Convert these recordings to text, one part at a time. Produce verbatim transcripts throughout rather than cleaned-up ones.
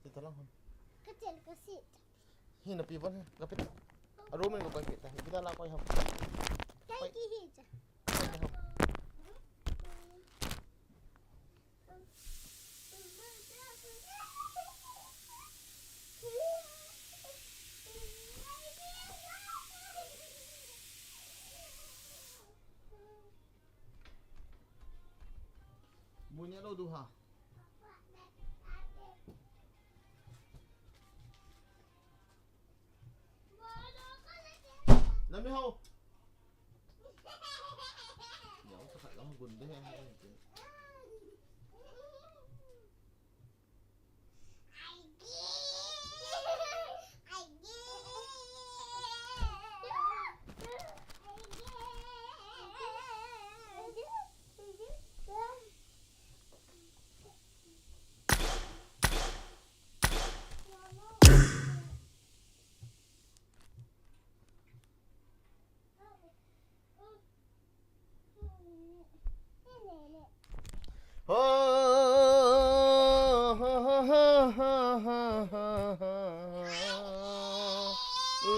Tita lang hon. Ka chel ka si. Hi na pi bon hi. Ka pit. A room in ko koi pit ta. Hi kita la koi hau. Kai ki hi cha. Bunya lo duha. Nami ho. Ya, usah kat lam gunde.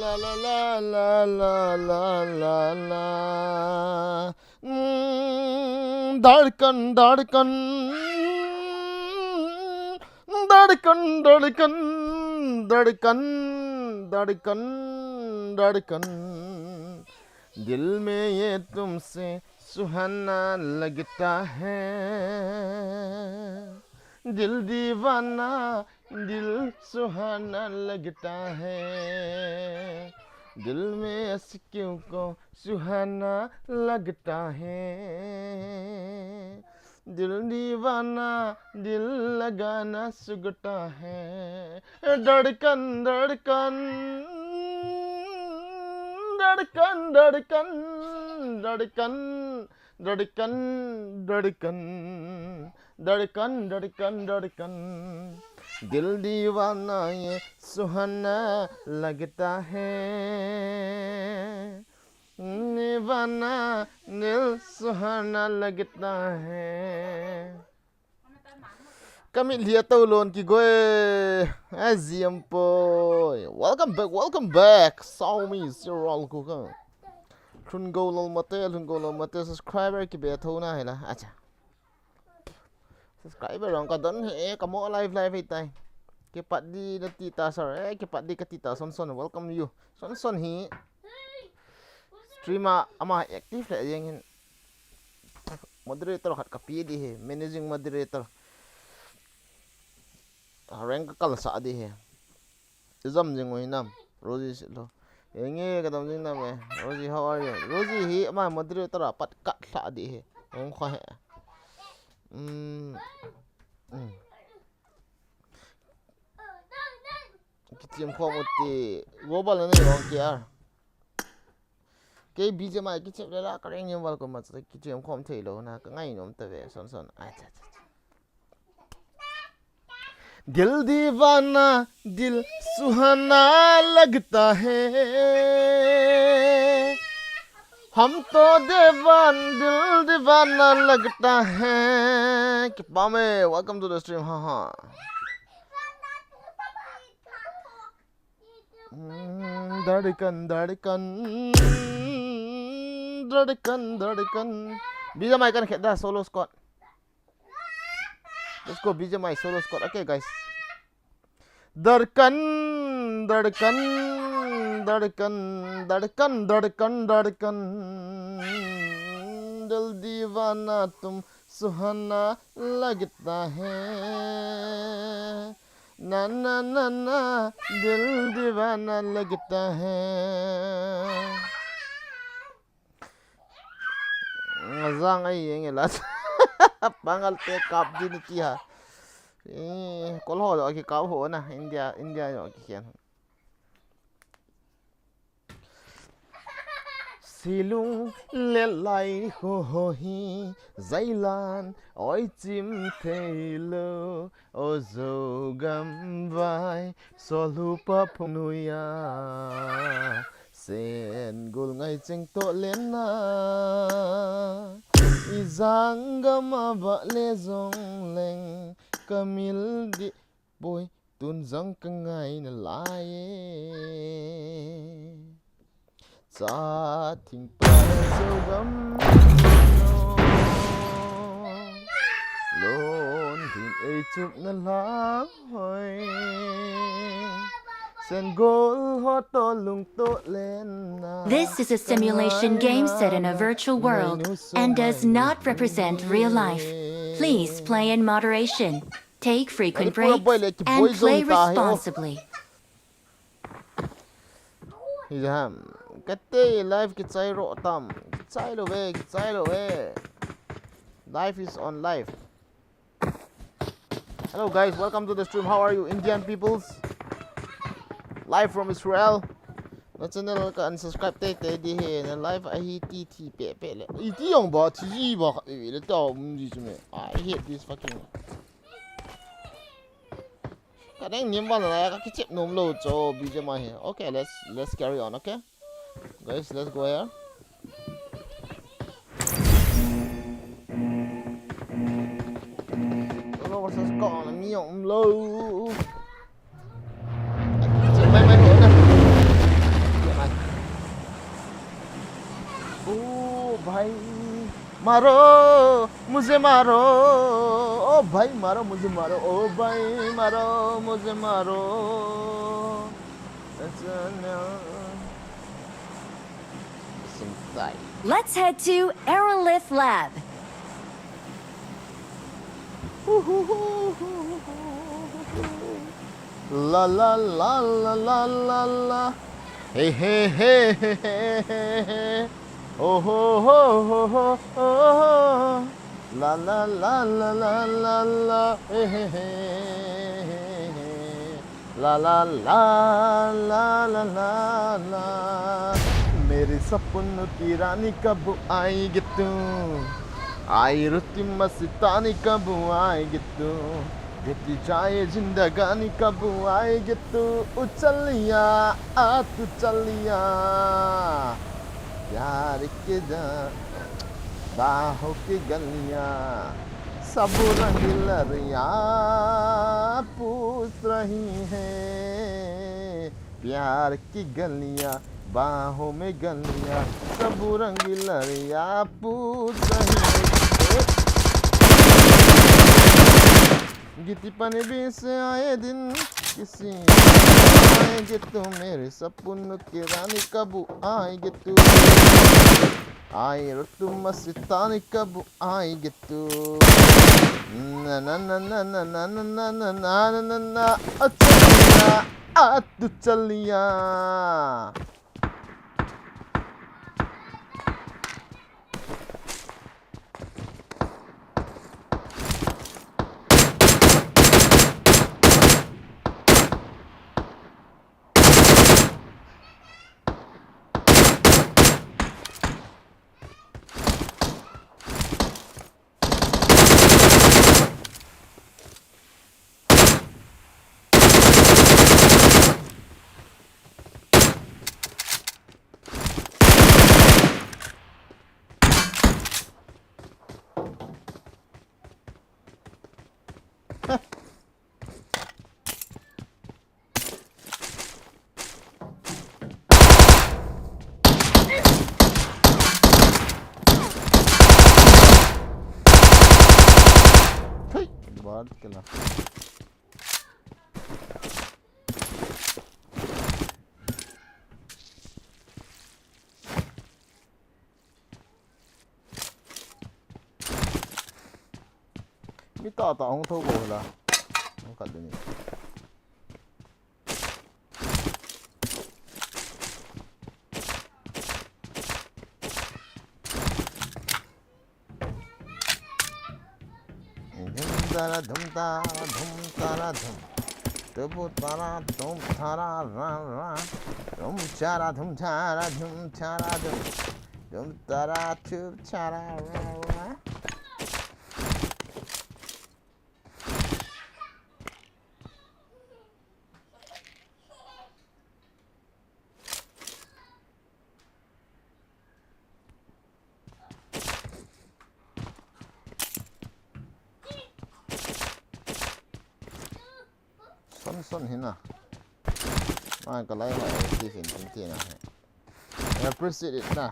La la la la la la la. Mm, धड़कन धड़कन धड़कन धड़कन धड़कन धड़कन धड़कन दिल में ये तुमसे सुहाना लगता है दिल दीवाना दिल सुहाना लगता है दिल में अश्कों को सुहाना लगता है दिल दीवाना दिल लगाना सुगता है धड़कन धड़कन धड़कन धड़कन धड़कन धड़कन धड़कन धड़कन धड़कन धड़कन दिल दीवाना ये सुहाना लगता है दीवाना दिल सुहाना लगता है Kamit lia to lon ki goi. Aziam poi. Welcome back, welcome back. Saumi Sirol Kuka. Lhun go lol mate, lhun go lol mate. Subscriber ki be tho na hela. Acha. Subscriber rong ka don he, ka mo live live he tai. Kipat di na tita sir. Eh, kipat di ka tita son son. Welcome you. Son son hi. Streamer ama active le jeng hin. Moderator khat ka pe di he, managing moderator. Rank ka kalsah di he. Ijam jing u hinam, Rosie silo. Enge ka dam jing nam e. Rosie, how are you? Rosie hi ama moderator a pat ka lha di he. Ong kho he. Hmm. Hmm. Kichim khom u ti global na nei rong kia. Kei B G M I kichim le la ka reng yom val ko ma kichim khom thei lo na ka ngai nom ta ve son son. Ai cha cha. दिल दीवाना दिल सुहाना लगता है हम तो दीवान दिल दीवाना लगता है Kipame, welcome to the stream. Ha ha. Hmm, धड़कन धड़कन धड़कन धड़कन B G M I kan khet da solo squad. Let's go B G M I solo squad. Okay guys. धड़कन धड़कन धड़कन धड़कन धड़कन धड़कन दिल दीवाना तुम सुहाना लगता है ना ना ना ना दिल दीवाना लगता है Zang ai yeng la pangal te kap din ti ha. Kol ho lo ki kap ho na India India yo ki khian. Silung le lai ho ho hi zailan oi chim thei lo o zo gam vai so lu pa phung nuya sen gul ngai cheng to len na i zang gam a va le zong leng kamil di poi Tun jong ka ngai nalai e. Cha thing pa zo gam. Lon hin ei chup na la hoi. Sen gol ho to lung to len na. This is a simulation game set in a virtual world and does not represent real life. Please play in moderation, take frequent breaks, and play responsibly. Hi jam. Kate live kichai ro tam. Kichai lo ve, kichai lo ve. Live is on live. Hello guys, welcome to the stream. How are you, Indian peoples? Live from Israel. Na channel ka unsubscribe te te di he, na live ahi ti thi pe pe le. I ti yong ba, thi ji ba, khat le ta um ji chu me. I hate this fucking. Ka dang nim ba la ka kichep nom lo cho B G M ahi. Okay, let's, let's carry on, okay? Guys, let's go here. Solo versus squad, mi um lo. Mai, mai, mai, mai. Oh, bhai. Maro, mujhe maro. Oh, bhai, maro, mujhe maro. Oh, bhai, maro, mujhe maro. Let's head to Aerolith Lab. La la la la la la la. Hey hey hey hey hey hey hey. Oh ho ho ho ho ho ho. La la la la la la la. Hey hey hey hey hey hey. La la la la la la la. मेरे सपनों की रानी कब आएगी तू? आई रुत मस्तानी कब आएगी तू? बीत जाए जिंदगानी कब आएगी तू? ओ चलिया, आ तू चलिया। प्यार के जा-, बाहों की गलियां, सब रंग लरिया पूछ रही है। प्यार की गलियां, बाहों में गलियां, सब रंग लरिया पूछ रही है। गिट्टी पानी बीच से आए दिन, किसी आएगी तू मेरे सपनों की रानी कब आएगी तू? आई रुत मस्तानी कब आएगी तू? ना ना ना ना ना ना ना ना ना ना ना ना ना। अच्छा ना, आ तू चलिया। Hey, bad kala. Mi tahtah hung tho bou hila. Hung khat ding. Dhum tara dhum tara dhum tara dhum. Tubu tara dhum tara ra ra. Dhum chara dhum chara dhum chara dhum. Dhum tara dhum chara ra ra. Thompson hi na. Ma ka lai ma ti fin tin ti na. I appreciate it na.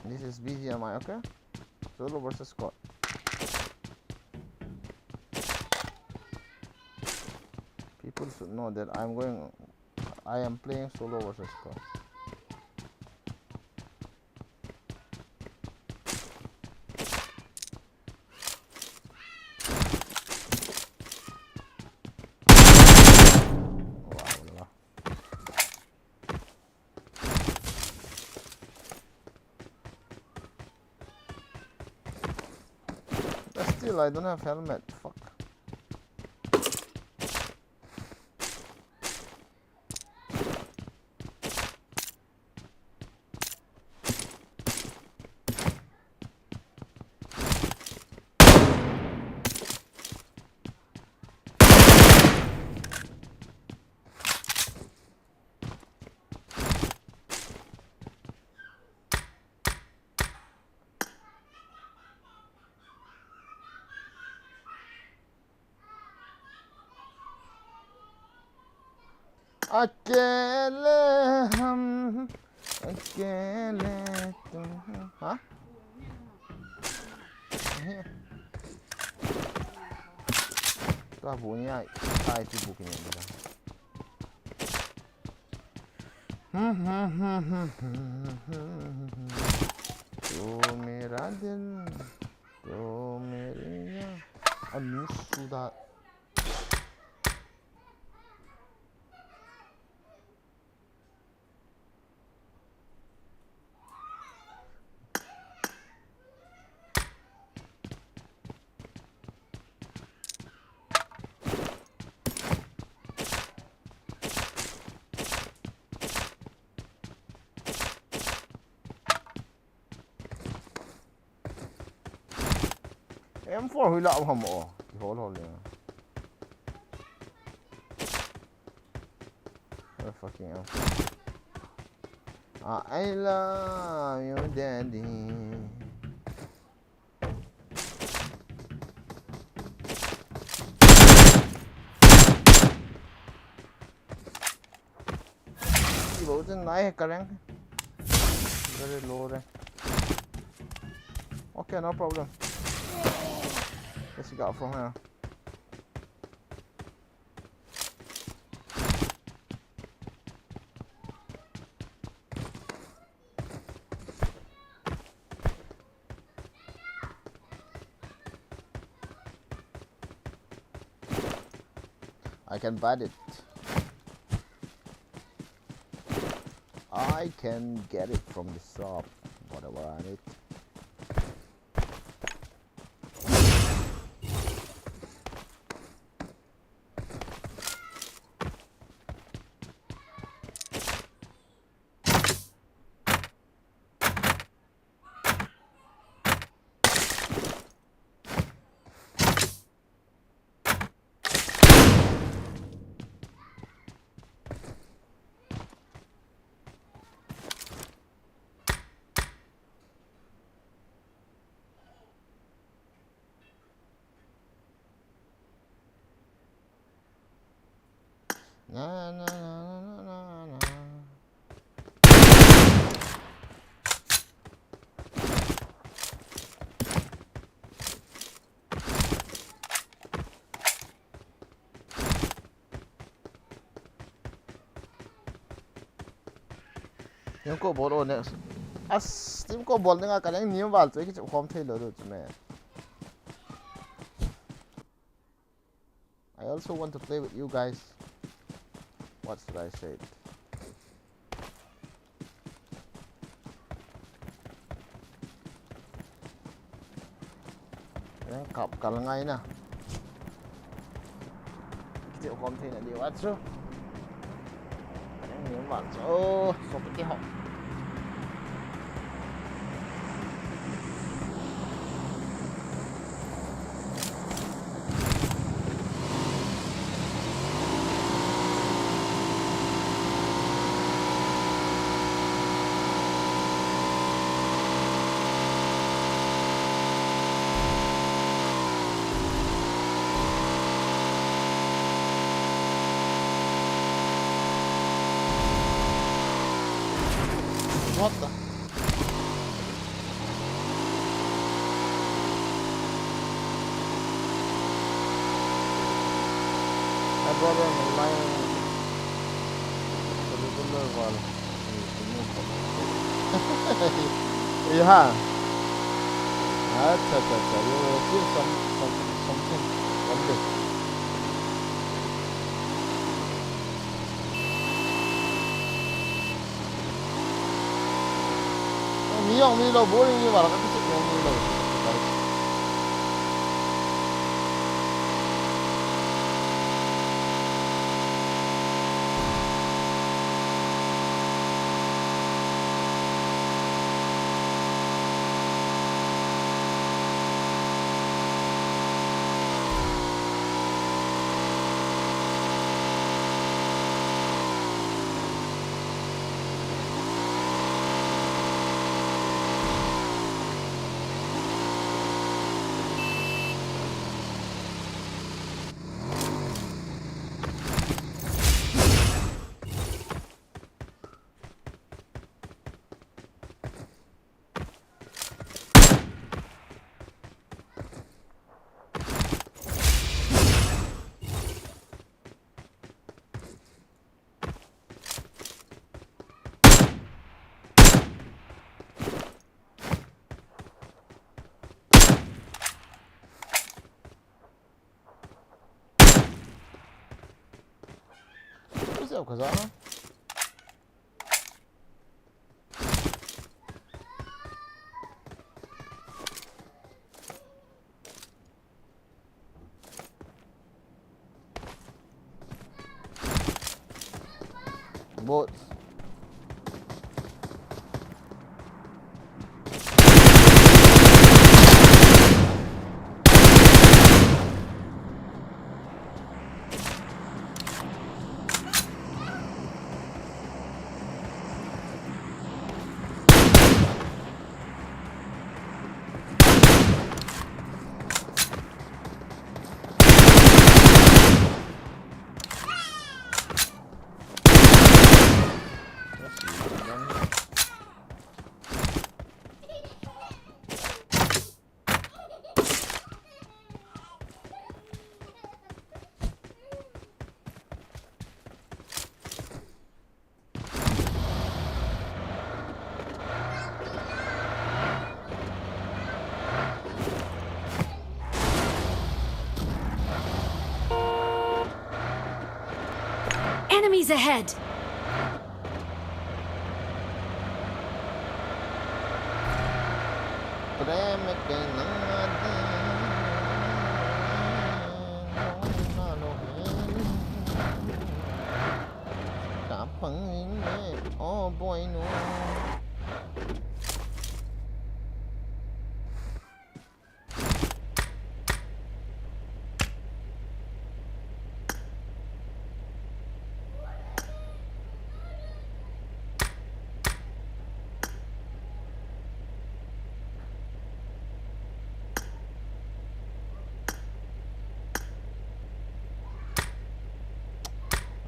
This is B G M I, okay? Solo versus squad. People should know that I'm going, I am playing solo versus squad. Wow, wow. But still, I don't have helmet. Fuck. अकेले हम, अकेले तुम। हाँ? नहीं। तो आप वो नहीं आए, आए थे बुक नहीं मिला। तो मेरा दिल, तो मेरी जान, और न्यूज़ सुधा। M four hui la ham o. Ki hol hol le. Oh, fucking hell. Ah, I love you, daddy. Ki bo chen nai he ka rank. Very low rank. Okay, no problem. Let's go from here. I can buy it. I can get it from the shop. Whatever I need. Na, na, na. Team ko bol o next. As, team ko bol nga ka neng nim val chu ki chu khom thei lo do chu me. I also want to play with you guys. What should I say? Nang kap kal ngai na. Kiti kom thei na di wat so. Nang ni wan so. So kiti ho. What the? Hey, brother, my line. What is the level? Yeah. Acha, acha, acha. You will feel some, some, something one day. Mi jong mi lou, boring mi val ka kichep jong mi lou. Use of Khazana. Bots. Enemies ahead! Prem ke naate Kapang ring le, oh boy no.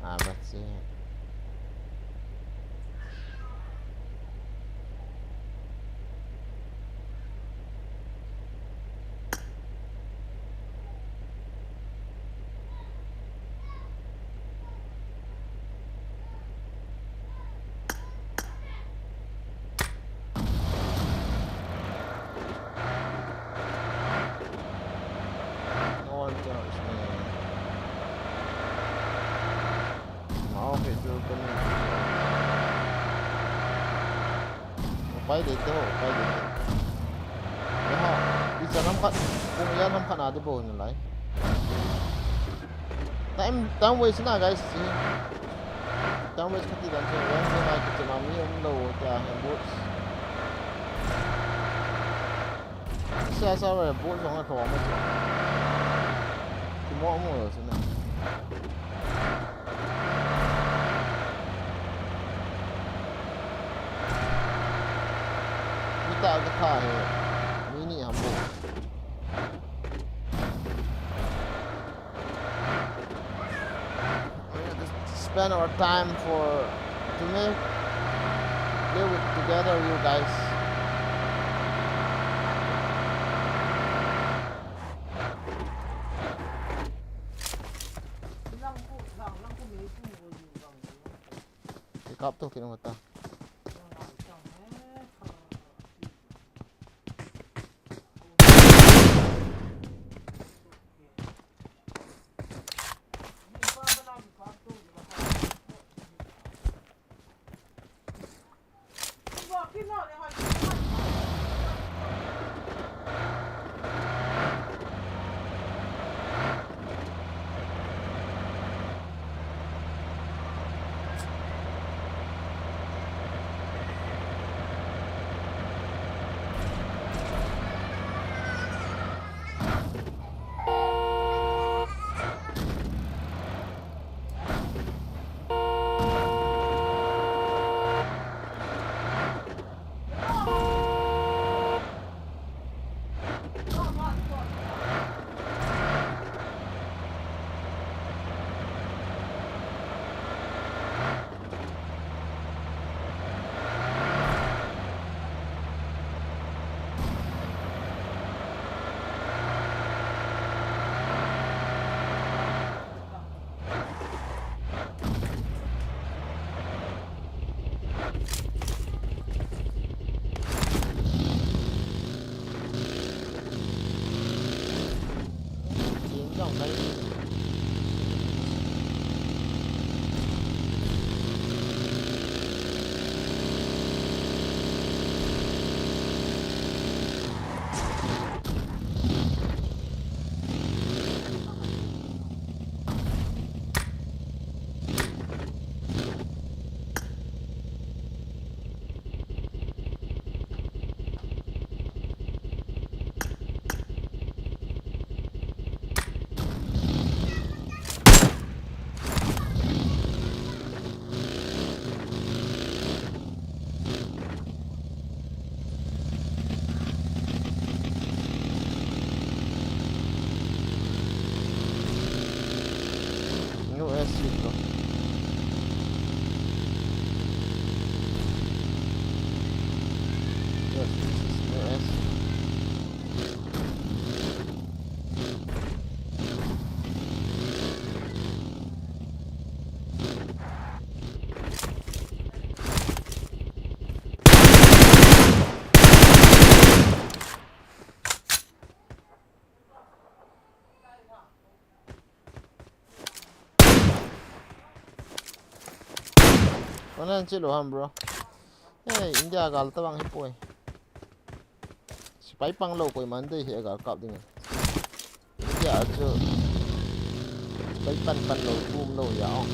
Ah, that's it. No one can reach me. Mao khe chu kani. Upai dei te ho, upai dei te. Yaha, ichan ham khat, pung ijat ham khat na ding bou nalai. Time, time waste na, guys, si. Time waste kati dan chu, rank chu ngai kichep a mi umlou tia, he bots. Sia sa re bots jong a tho ma chu. Kimo mo lo chu na. Mi tah ka tha he. Mi ni ham bou. We're gonna spend our time for to make Play with together, you guys. Pick up to, kinung ta. New S C to. Yes, this is new S C. Kona chilo ham, bro. Hey, India gal tabang hi poi. Sipai pang lou koiman dei hi gal kap ding. India chu sipai pan pan lou, um lou ya ong.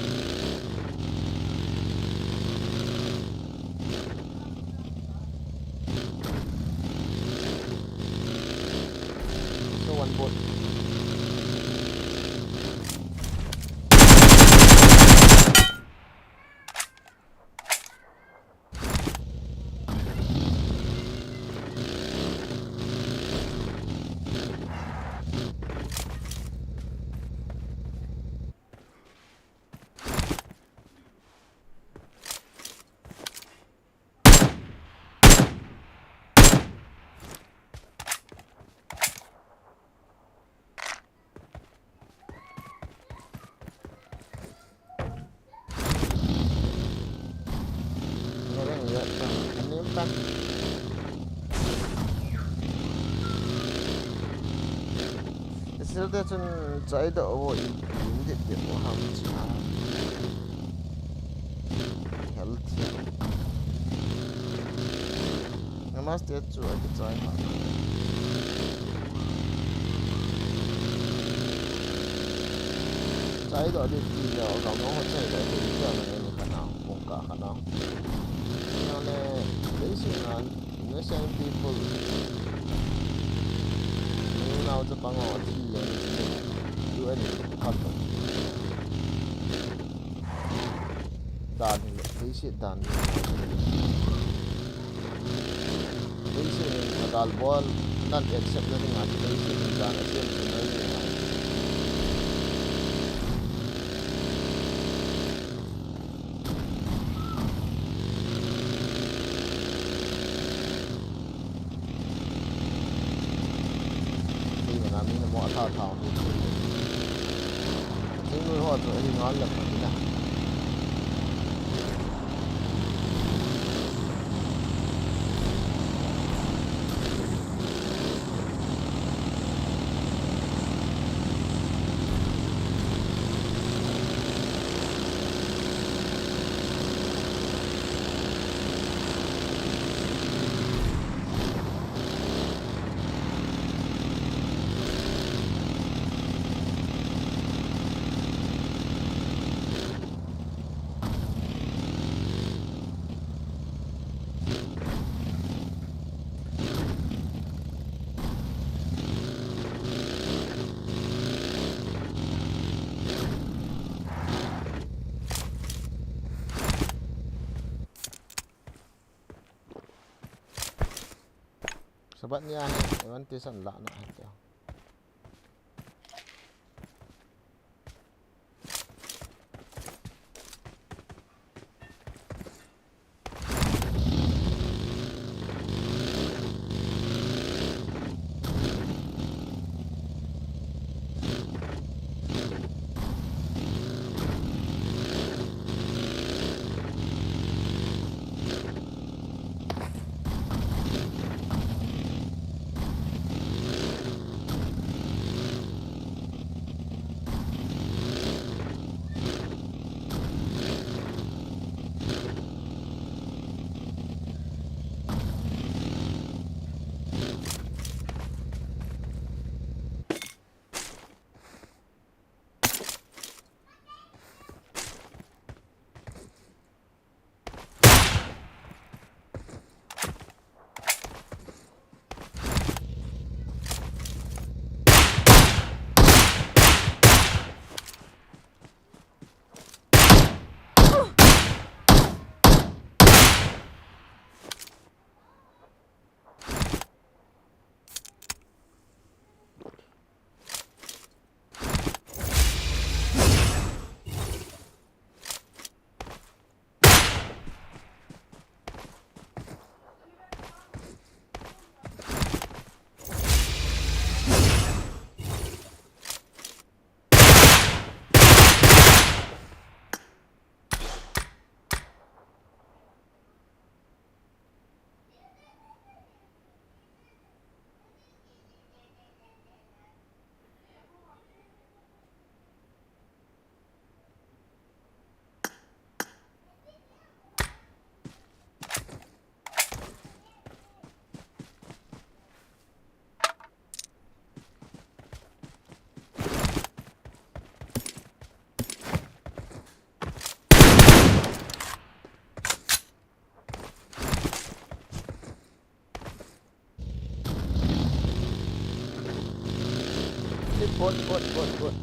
So one bot. Isil te chun chai doh vo in, in dit dit vo ham cha. Healthy. Namaste chu a kichai ha. Chai doh dit ti leh, gam nong ho chai doh dit ti leh, ni ka na, pung ka ka na. Nale, leisi na, innocent people. Ni nau chapang ho thi leh, U N in kap doh. Dan hi le, leiset dan hi. Leiset in a gal bol, nan accept na dinga chu leiset in dan a sem chu na dinga. Thao. Jing lui ho chu hi ngal le pha na. Sabat ni ahi, evan tisan la na ahi. Bot, bot, bot, bot.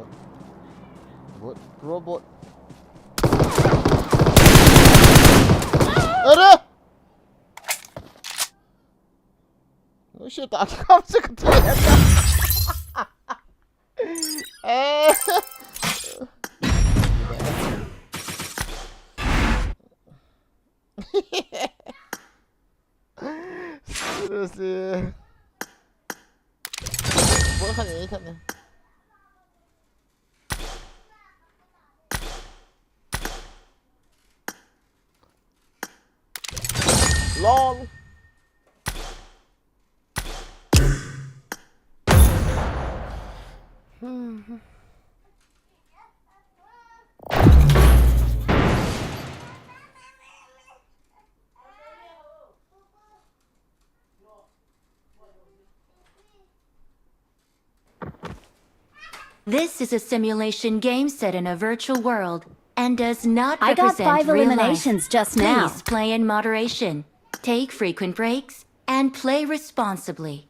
Bot. Bot. Robot. Shit, I can't take it. Eh. Seriously. Bo khat ni khat ni. Lol. This is a simulation game set in a virtual world and does not I got represent five real life. Eliminations just now. Please play in moderation, take frequent breaks, and play responsibly.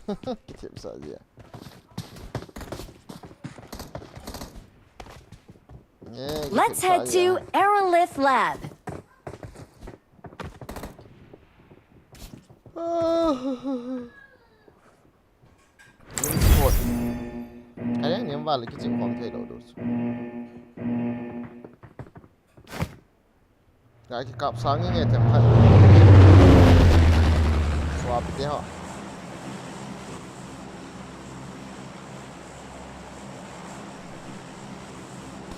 Kithip sah jia. Let's head to Aerolith Lab. Lim thot. Ane, nem val kiching khom thei lou dou chu. Ka kikap sang nge themkhat. Swap te ho.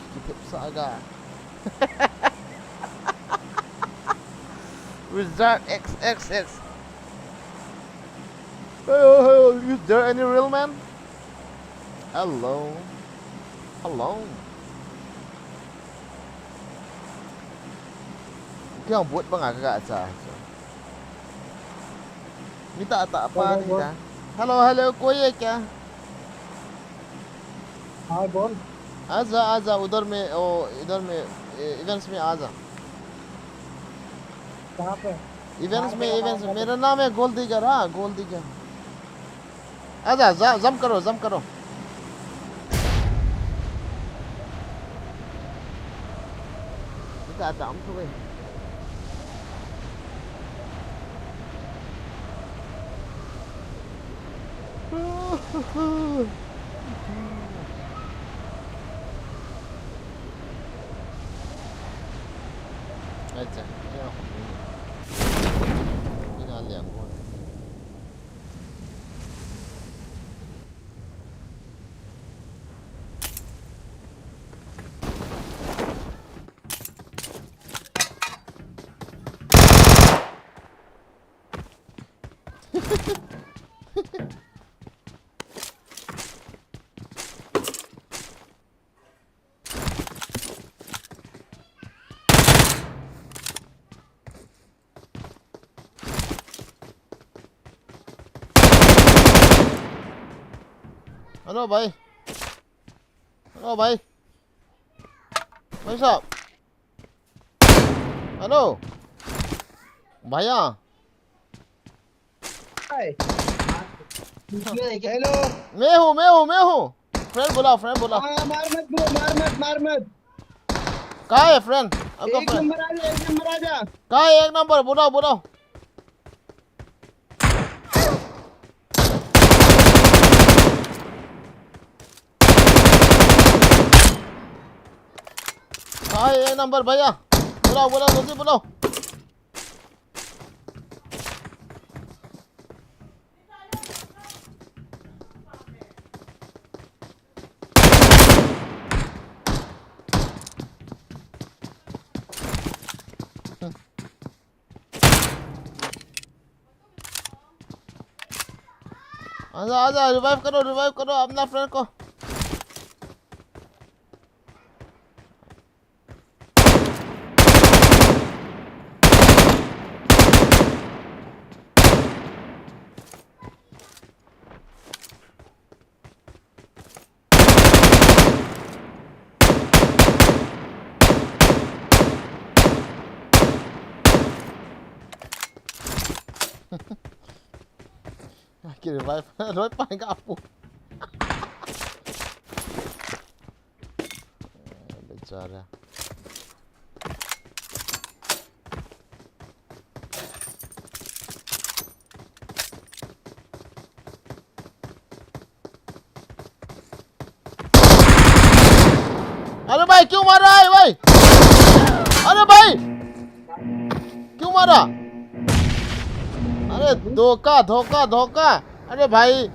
Kithip sah ga. Wizard X X X. Hello, hello, is there any real man? Hello. Hello. Kya bot banga ka cha. Mi ta ta pa ni ta. Hello, hello, koi hai kya? हाँ, बोल। आजा, आजा, उधर में, ओ, इधर में, ए, इवेंट्स में आजा। कहाँ पे? इवेंट्स में, इवेंट्स में। मेरा नाम है गोल्ड डिगर, हाँ, गोल्ड डिगर। आजा, जा, जंप करो, जंप करो। Ita, ata, ang tuloy. Acha, ya, ina liang ko. Hello, bhai. Hello, bhai. Bhai sahab. Hello. Bhaiya. Hi. Hello. मैं हूँ, मैं हूँ, मैं हूँ। Friend बुलाओ, friend बुलाओ। हाँ, मार मत bro, मार मत, मार मत। कहाँ है friend? आपका एक friend। नंबर आ जा, एक नंबर आ जा। कहाँ है एक नंबर? बुलाओ, बुलाओ। कहाँ है एक नंबर भैया? बुलाओ, बुलाओ, जल्दी बुलाओ। आजा, आजा, revive करो, revive करो अपना friend को। Ki revive. Revive pa ka pu. Eh, bechara. अरे भाई, क्यों मार रहा है भाई? अरे भाई, क्यों मारा? अरे धोखा, धोखा, धोखा। अरे भाई।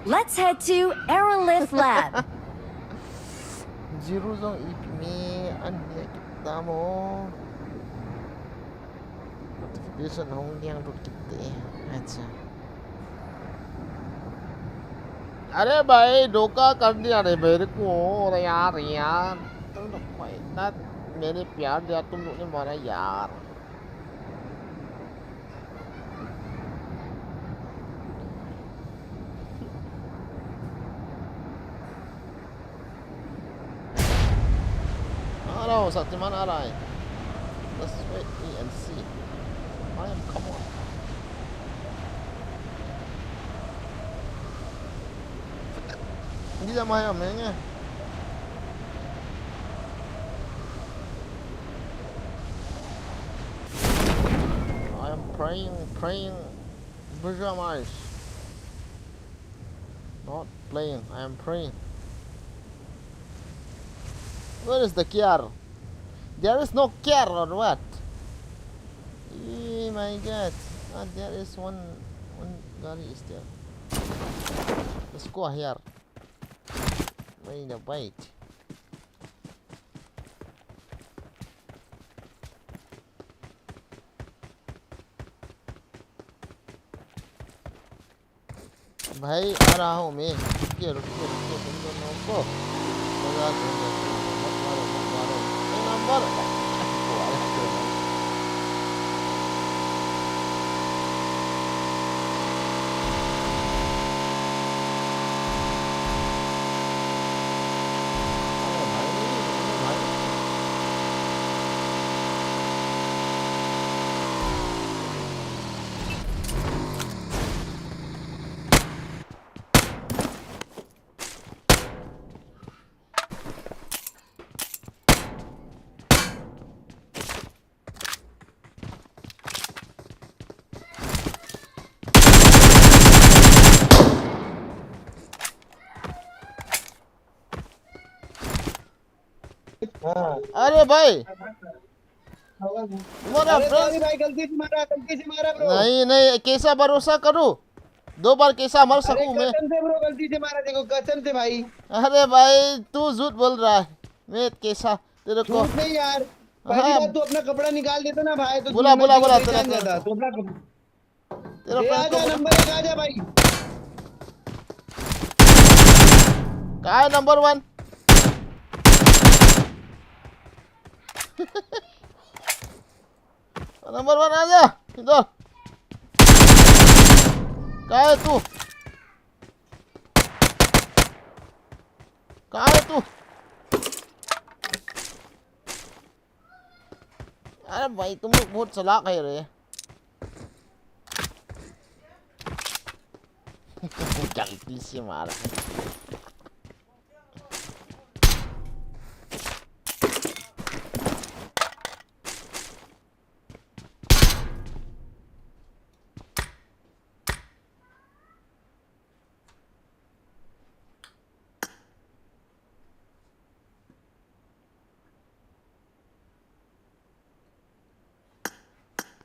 Let's head to Aerolith Lab. Zero zone ip me an dia kita mo. Notification hong liang lut kit te. Acha. अरे भाई, धोखा कर दिया रे मेरे को, अरे यार, यार। तुम लोग को इतना मैंने प्यार दिया, तुम लोग ने मारा यार। आ रहा हूँ शक्तिमान, आ रहा है। Just wait me and see. I am, come on. Hindi na maya, menge. I am praying, praying. Visualize. Not playing, I am praying. Where is the car? There is no car or what? Oh my god. Ah, there is one, one gari is there. Let's go here. Wait, wait. भाई, आ रहा हूँ मैं। रुकिए, रुकिए, रुकिए, रुकिए, तुम दोनों को मजाक नहीं करते। मत मारो, मत मारो। ये नंबर। अरे भाई, अरे भाई। हाँ। अरे भाई, तुम्हारा अरे friend। सॉरी भाई, गलती से मारा, गलती से मारा ब्रो। नहीं, नहीं, कैसा भरोसा करूँ? दो बार कैसा मर अरे सकूँ मैं? कसम से ब्रो, गलती से मारा, देखो कसम से भाई। अरे भाई, तू झूठ बोल रहा है। मैं कैसा तेरे को झूठ नहीं यार, पहली हाँ। बात तू अपना कपड़ा निकाल देता ना भाई, तो बुला, दुनिया में बुला, तेरी बुला, पहचान तेरा जाता। तू अपना कप-, तेरा ए, friend को आजा, बुला। नंबर एक, आजा भाई। कहाँ है नंबर वन? नंबर वन, आजा इधर। कहाँ है तू? कहाँ है तू? अरे भाई, तुम लोग बहुत चालाक है रे। गलती से मारा।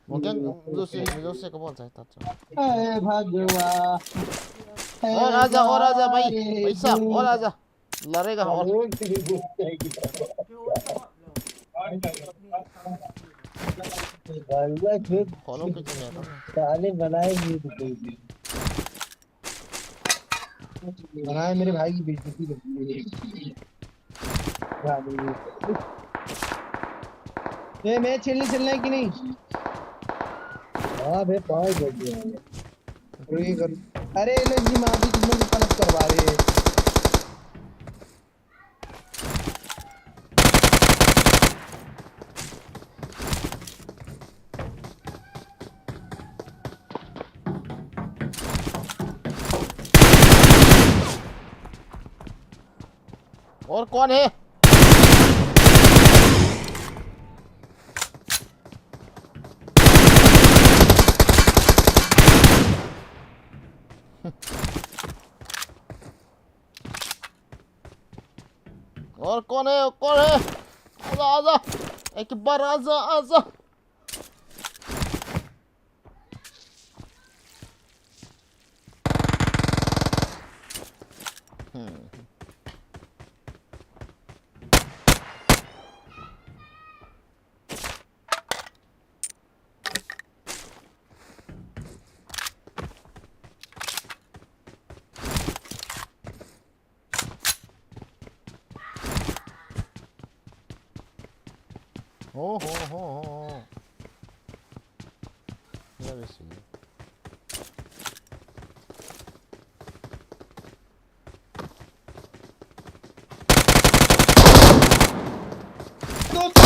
वो क्या, जो से, जो से कब बोल सकता था? हे भगवान, हे और आजा, और आजा भाई, भाई साहब, और आजा। लड़ेगा और। भगवान, जो follow कीजिए मेरे को। साले बनाए नहीं तो कोई भी। बनाए मेरे भाई की बेइज्जती करती है। ये मैच खेलने चलना है कि नहीं? हाँ बे, पाँच बज गए हैं। अरे ये कर, अरे ये लोग जी मार दी, तुम लोग पलट करवा रहे हैं। और कौन है? और कौन है? और कौन है? आजा, आजा। एक बार आजा, आजा। हम्म। हो, हो, हो, हो, हो। Where is he? दोस्त।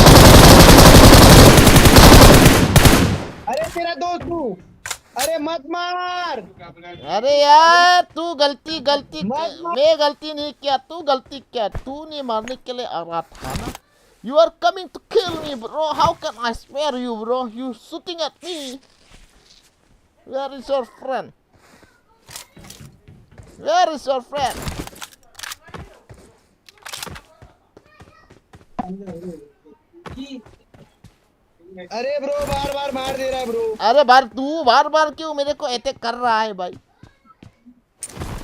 अरे तेरा दोस्त हूँ। अरे मत मार। अरे यार, तू गलती, गलती, मत मार। मैं गलती नहीं किया, तू गलती किया, तू नहीं मारने के लिए आ रहा था ना। You are coming to kill me, bro. How can I spare you, bro? You shooting at me. Where is your friend? Where is your friend? अरे ब्रो, बार बार मार दे रहा है ब्रो। अरे बार, तू बार बार क्यों मेरे को अटैक कर रहा है भाई?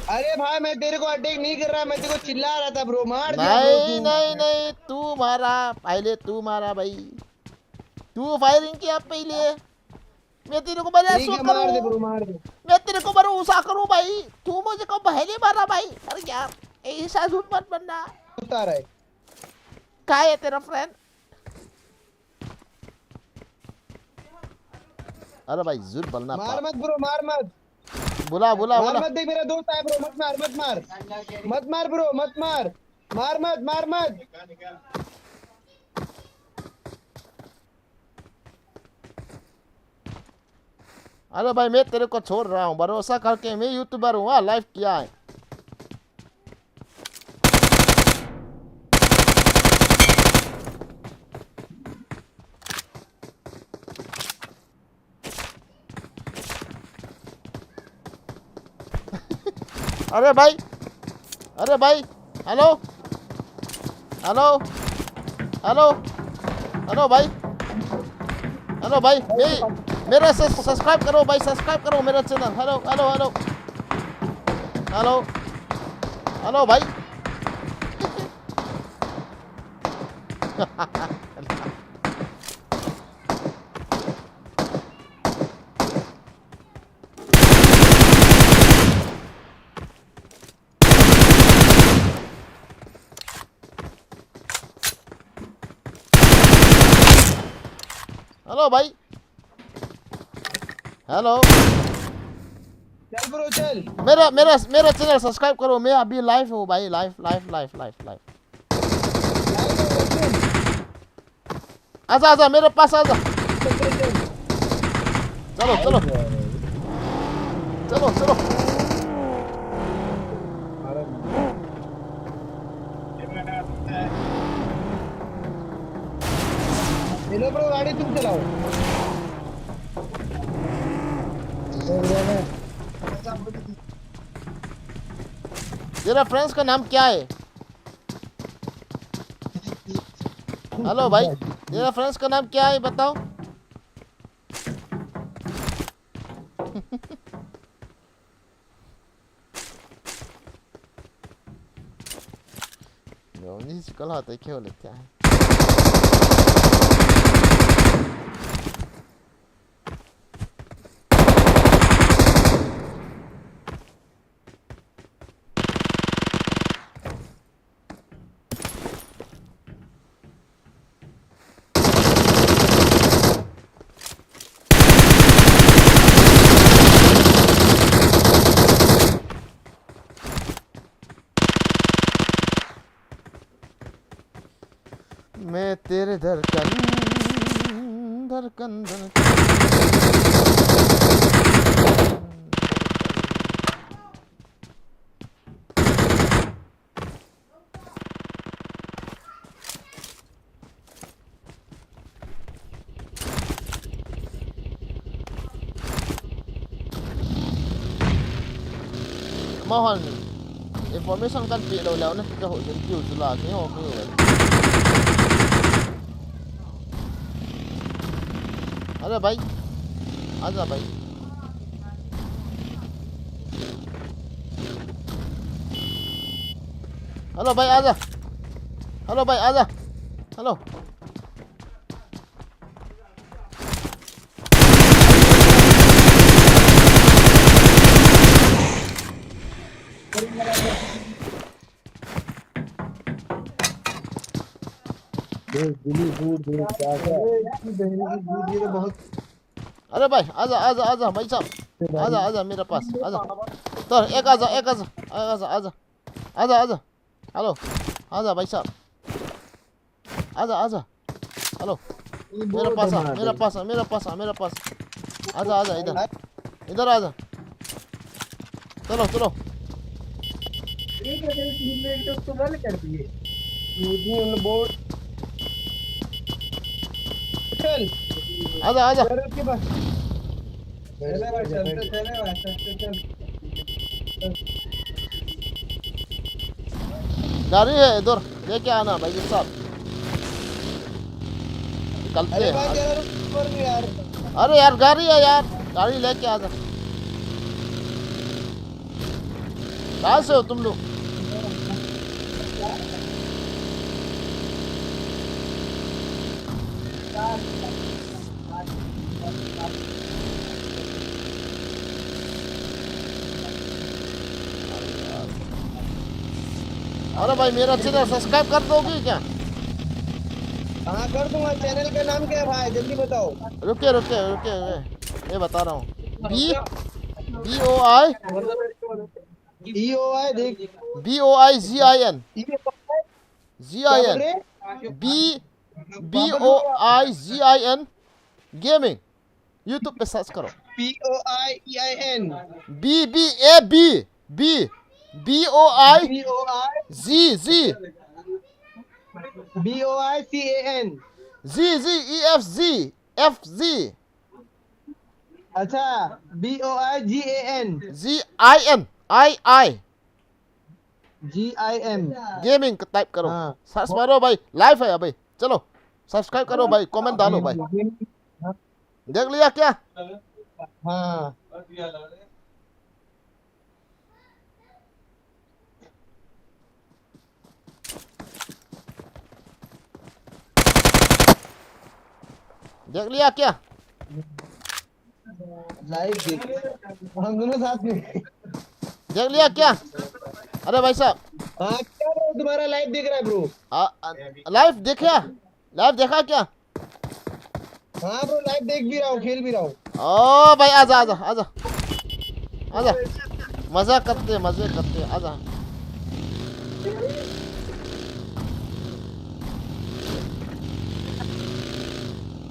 अरे भाई, मैं तेरे को अटैक नहीं कर रहा, मैं तेरे को चिल्ला रहा था ब्रो। मार दिया ब्रो नहीं, तू। नहीं, नहीं, तू मारा, पहले तू मारा भाई। तू फायरिंग किया पहले। मैं तेरे को भरोसा करूं। ठीक है, मार दे ब्रो, मार दे। मैं तेरे को भरोसा करूं भाई। तू मुझे को पहले मारा भाई। अरे यार, ऐसा झूठ मत बनना। उतार है। कहाँ है तेरा फ्रेंड? अरे भाई, झूठ बोलना मार पा- मत ब्रो, मार मत। बुला, बुला, मार बुला। मत, देख मेरा दोस्त आया ब्रो, मत मार, मत मार। मत मार ब्रो, मत मार। मार मत, मार मत। अरे भाई, मैं तेरे को छोड़ रहा हूँ, भरोसा करके। मैं यूट्यूबर हूँ, हाँ, लाइव किया है। अरे भाई, अरे भाई, हेलो, हेलो, हेलो, हेलो भाई, हेलो भाई, मे-, मेरा स-, सब्सक्राइब करो भाई, सब्सक्राइब करो मेरा channel. Hello, hello, hello, hello, hello भाई। हेलो भाई, हेलो। चल ब्रो, चल। मेरा, मेरा, मेरा चैनल सब्सक्राइब करो, मैं अभी लाइव हूँ भाई, live, live, live, live, live. Live है, चल। आजा, आजा, मेरे पास आजा। चल, चल, चल। चलो, चलो। चलो, चलो। ले लो ब्रो, गाड़ी तुम चलाओ। तेरा फ्रेंड्स का नाम क्या है? हेलो भाई, तेरा फ्रेंड्स का नाम क्या है, बताओ। Yo, ni si kala ta kyo le kya hai? मैं तेरे धड़कन, धड़कन, धड़कन। Mahon information kan pe lou leu na, ka ho jeng kiu chu la, kei ho kei ho. Hello bhai. Aja bhai. Hello bhai, aja. Hello bhai, aja. Hello. देख, दिल्ली दूर, दूर, क्या, क्या? ये तो बहुत अरे भाई, आजा, आजा, आजा, भाई साहब। आजा, आजा, मेरे पास, आजा। तो, एक आजा, एक आजा, एक आजा, आजा। आजा, आजा। हेलो, आजा, भाई साहब। आजा, आजा। हेलो। ये मेरे बहुत पास आ, धमाल मेरे है। पास आ, मेरे पास आ, मेरे पास। आजा, आजा, इधर। इधर आजा। चलो, चलो। ये क्या, तेरे teammate ने उसको बंद कर दिए। ये भी उन बोर्ड। चल। आजा, आजा। चलो, चलते, चले भाई, चलते, चल। गाड़ी है इधर, लेके आना भाई साहब। निकलते अरे हैं भाई, आज। जरा रुक, ऊपर भी यार। अरे यार, गाड़ी है यार, गाड़ी लेके आ जा। कहाँ से हो तुम लोग? अरे भाई, मेरा चैनल सब्सक्राइब कर दोगे क्या? हाँ, कर दूंगा। चैनल का नाम क्या है भाई, जल्दी बताओ। रुके, रुके, रुके, रुके। ये बता रहा हूँ। B, B O I, B O I, देख। B O I G I N। G I N। B, B O I G I N। Gaming। YouTube पे सर्च करो। P O I E I N। B, B, A, B, B, B O I, B O I, G, G, B O I C A N। G, G, E F G, F G। अच्छा, B O I G A N। G I N, I, I। G I M। Gaming type करो। हाँ। सर्च मारो भाई, लाइव है अभी। चलो, सब्सक्राइब करो भाई, कमेंट डालो भाई। देख लिया क्या? हाँ। देख लिया क्या? लाइव देख, हम दोनों साथ में। देख लिया क्या? अरे भाई साहब। हाँ, क्या bro, तुम्हारा लाइव देख रहा है bro? आ, आ, लाइव देखा? लाइव देखा क्या? हाँ bro, लाइव देख भी रहा हूँ, खेल भी रहा हूँ। ओ भाई, आजा, आजा, आजा। आजा। मजा करते, मजे करते, आजा।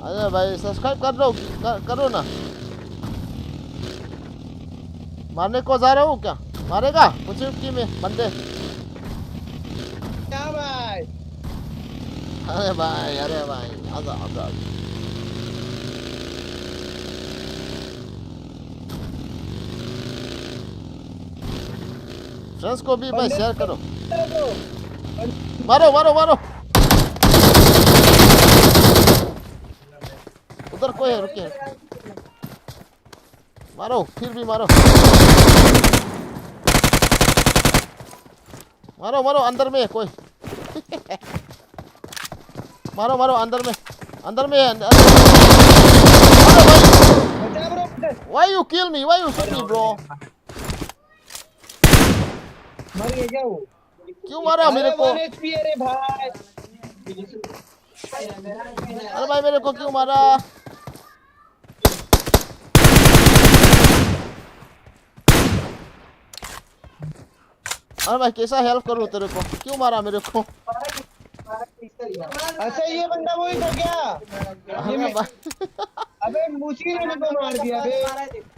अरे भाई, सब्सक्राइब कर लो, कर, करो ना। मारने को जा रहा हूँ क्या? मारेगा? कुछ की में बंदे। क्या भाई? अरे भाई, अरे भाई, आजा, आजा। फ्रेंड्स को भी भाई शेयर करो। मारो, मारो, मारो। उधर कोई है, रुके। मारो, फिर भी मारो। मारो, मारो, अंदर में है कोई। मारो, मारो, अंदर में। अंदर में है, अंदर, अंदर। मारो भाई। बचा bro, बचा। Why you kill me? Why you shoot me, bro? मर गया क्या वो? क्यों मारा मेरे को? One H P, अरे भाई। अरे भाई, मेरे को क्यों मारा? अरे भाई, कैसा हेल्प करूं तेरे को? क्यों मारा मेरे को? अच्छा, ये बंदा वही था क्या? अरे भाई। अबे, मुझे ने मेरे को मार दिया बे।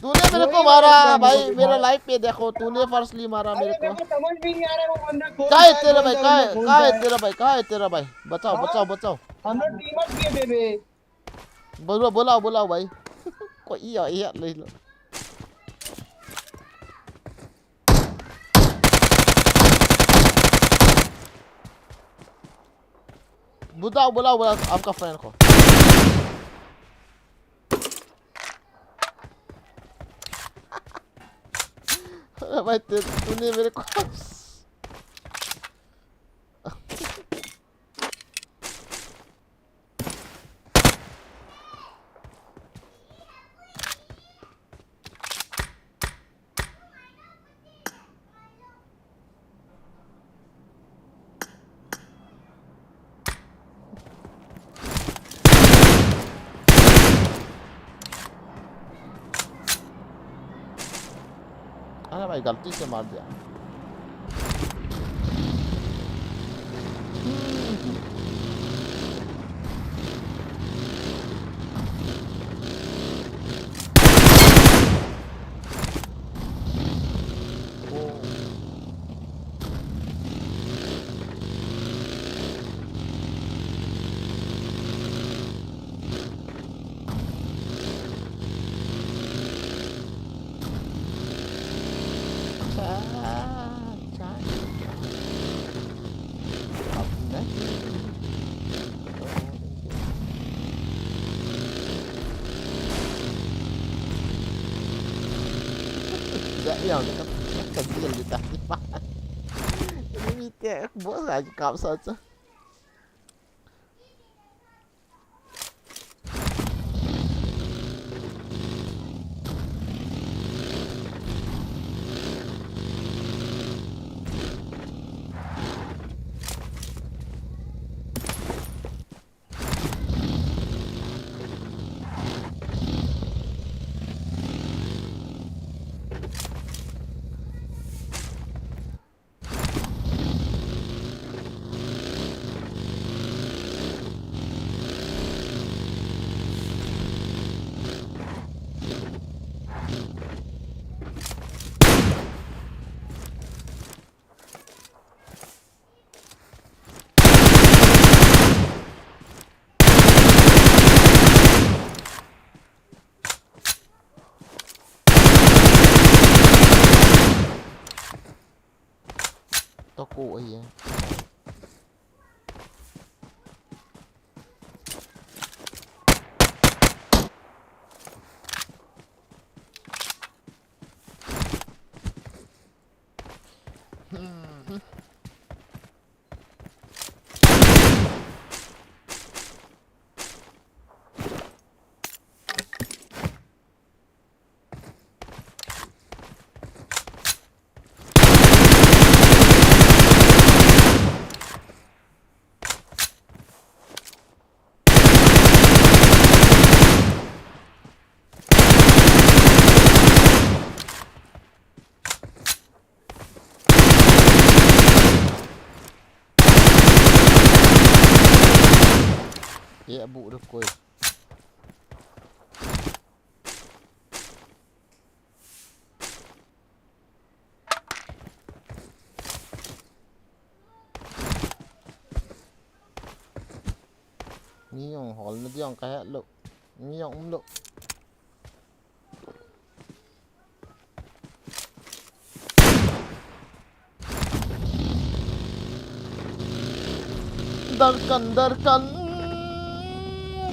तूने मेरे को मारा भाई, मेरा लाइव पे देखो, तूने फर्स्टली मारा मेरे को। मेरे को समझ भी नहीं आ रहा वो बंदा कौन था, कौन था, कौन था। कहाँ है तेरा भाई? कहाँ है तेरा भाई? कहाँ है तेरा भाई? बताओ, बताओ, बताओ। हम लोग टीम अप किए थे बे। बोलो, बुलाओ, बुलाओ भाई। कोई या, या ले लो। बुलाओ, बुलाओ, बुलाओ आपका फ्रेंड को। भाई, ते, तूने मेरे को अरे भाई, गलती से मार दिया। Za yang ka ka zil di ta. Ini mi te boss aja kap sa cha. Toko ahi. Ye abu ruf koi. Mi jong hol na jong ka het lo. Mi jong um lo. Darkan, darkan,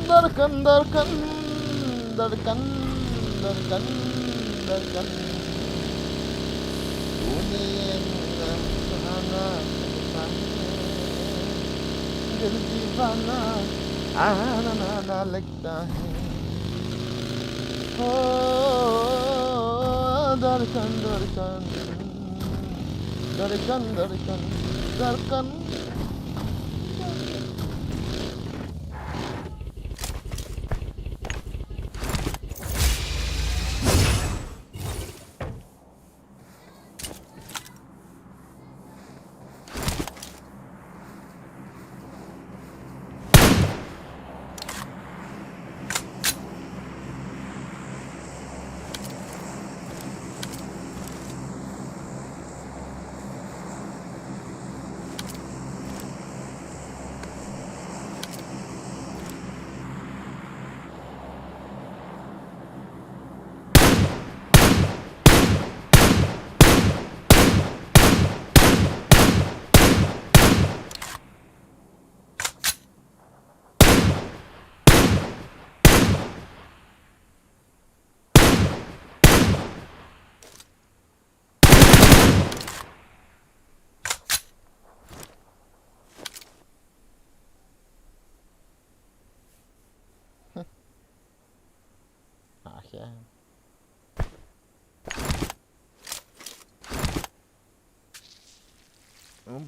darkan, darkan, darkan, darkan, darkan. Tuni ye na suhana lagta hai, dil deewana aana aana lagta hai. Oh, darkan, darkan, darkan, darkan, darkan. Akhia.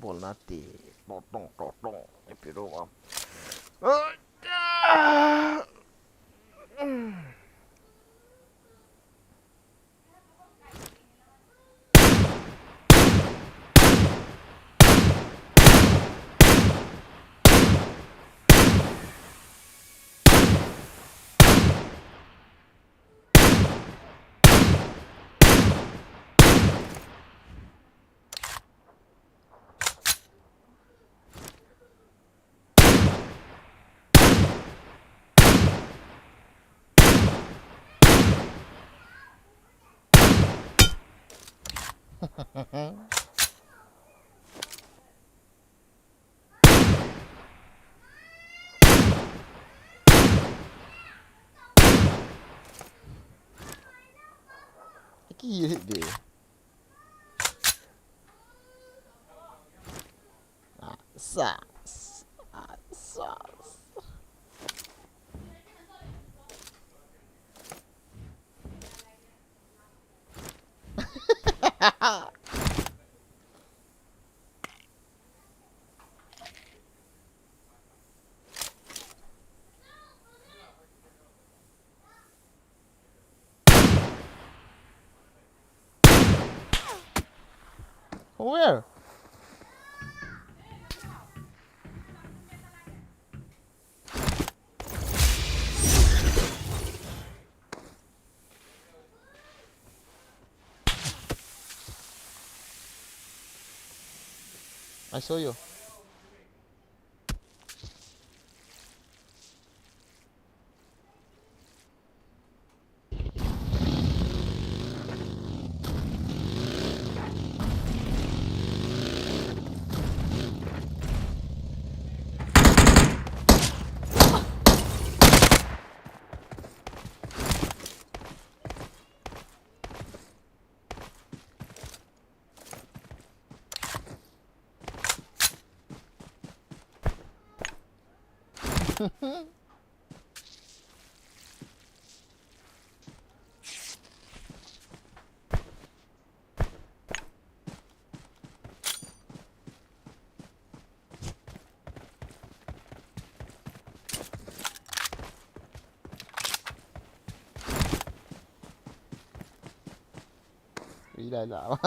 Bolna ti. Tong, tong, tong, tong. Ipi ro am. Aki hit de. Ah, sa, ah, sa. Where? I saw you. Ui, la, la.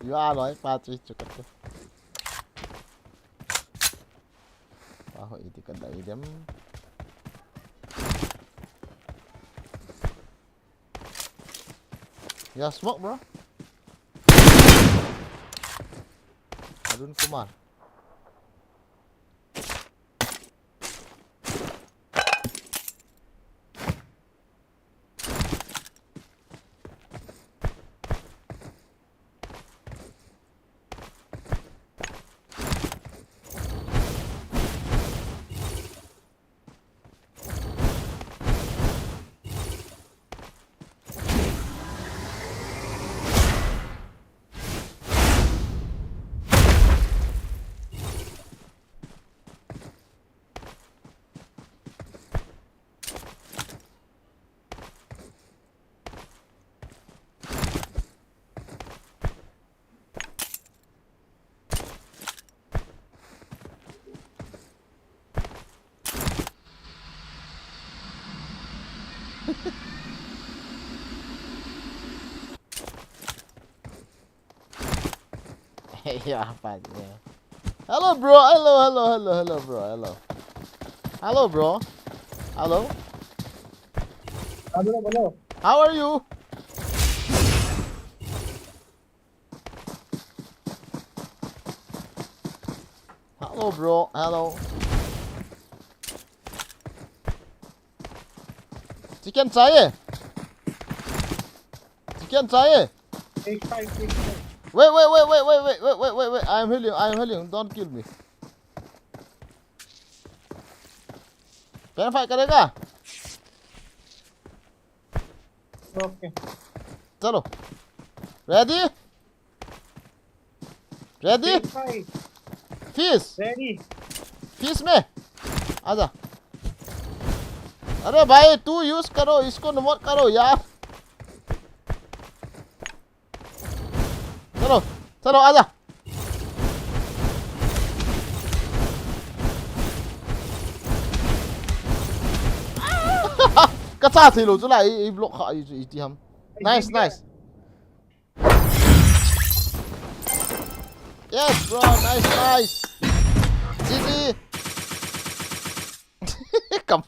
Yo, aloi pa chu chu ka tu. Pa ho iti ka dai dem. Ya, smoke, bro. Arun Kumar. Yeah, fine, yeah. Hello, bro. Hello, hello, hello, hello, bro. Hello. Hello, bro. Hello. Hello, hello. How are you? Hello. Hello, bro. Hello. Chicken चाहिए? Chicken चाहिए? एक साइड, एक side. Wait, wait, wait, wait, wait, wait, wait, wait, wait, wait. I am healing, I am healing. Don't kill me. Fan fight करेगा? ओके। चलो। Ready? Ready? एक side. Fuse। Ready. Fuse में। आजा। अरे भाई, तू use करो, इसको न मत करो यार। चलो, चलो, आजा। Kacha thei lou chu la, i, i block kha, i, i ti ham. Nice, nice. Yes, bro, nice, nice. G G. Kam.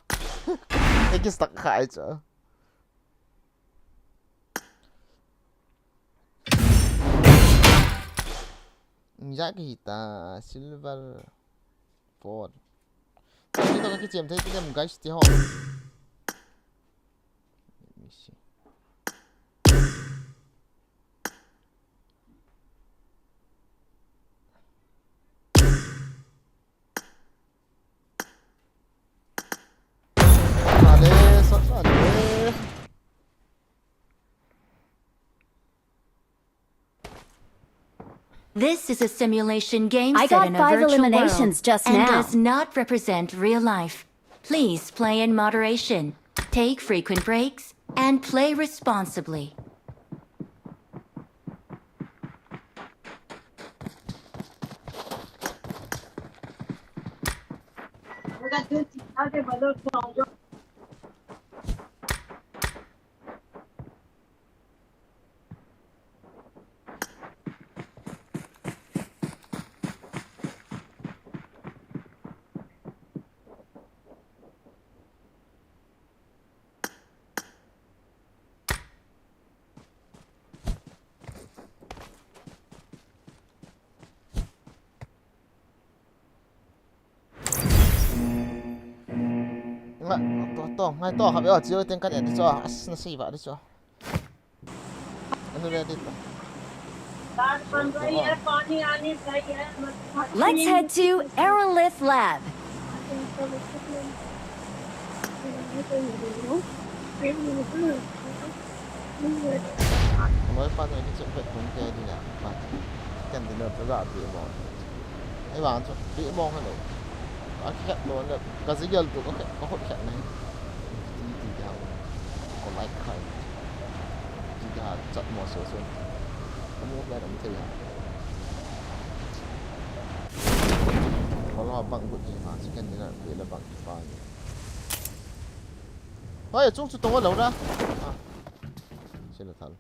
Eki stuck kha ai chu. Ijat kahi ta, silver four. Kito ka kichem thei ti dem, guys, ti ho. Let me see. Sat male, sat male. This is a simulation game I set got in a five virtual eliminations world just and now. Does not represent real life. Please play in moderation, take frequent breaks, and play responsibly. Ngai to, to, ngai to, khatvei a chiu teng kan en di chu. As, na sei va di chu. Anu ready to. Let's head to Aerolith Lab. Noi pa noi ni chu pet tung te di na pa. Kan di na tu da di mo. Ei vang chu di mo ka lo. Ka khet lo le ka zigel tu ka khet, ka hot khet nei. Ti ti da. Ko like khai. Ti da chat mo so so. Ka mo le dam te ya. Ko lo bang gut ni ma, second ni na pe le bang pa ni. Hoi, chung chu tong lo da. Ah. Sila thal.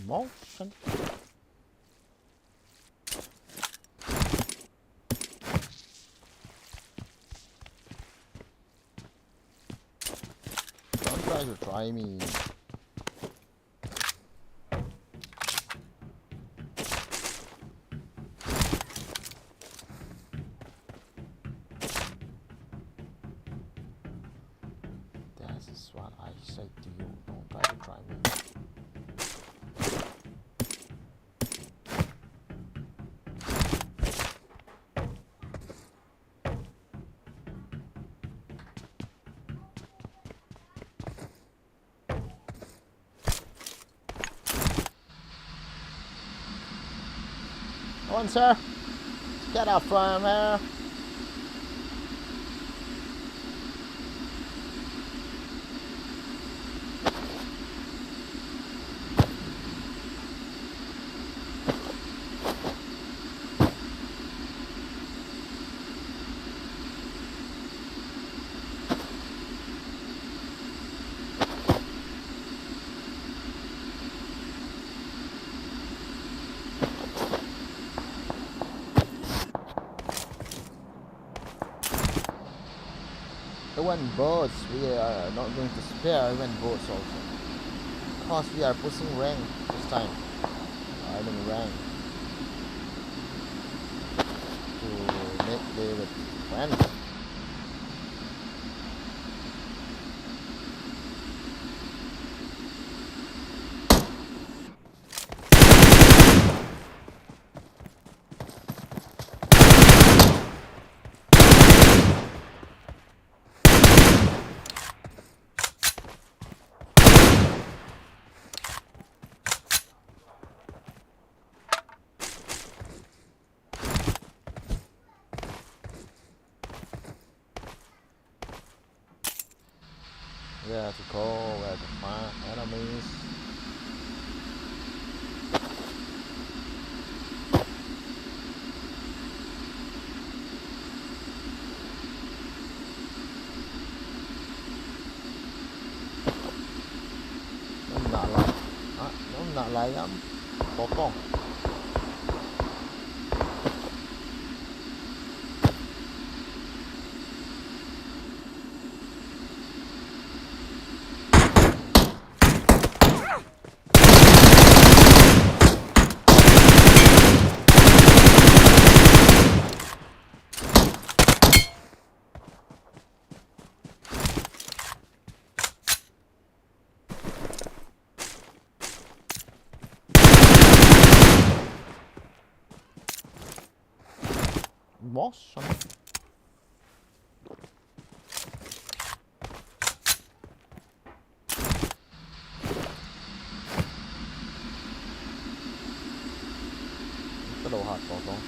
Motion. Don't try to try me. That is what I said to you. Don't try to try me. On, sir. Get out from there. Even boats, we are not going to spare even boats also. Because we are pushing rank this time. I mean rank. To make play with friends. Where to go, where to find enemies. Nom na lai. Ah, nom na lai yam. Totong. Boss. Ka lo hat totong.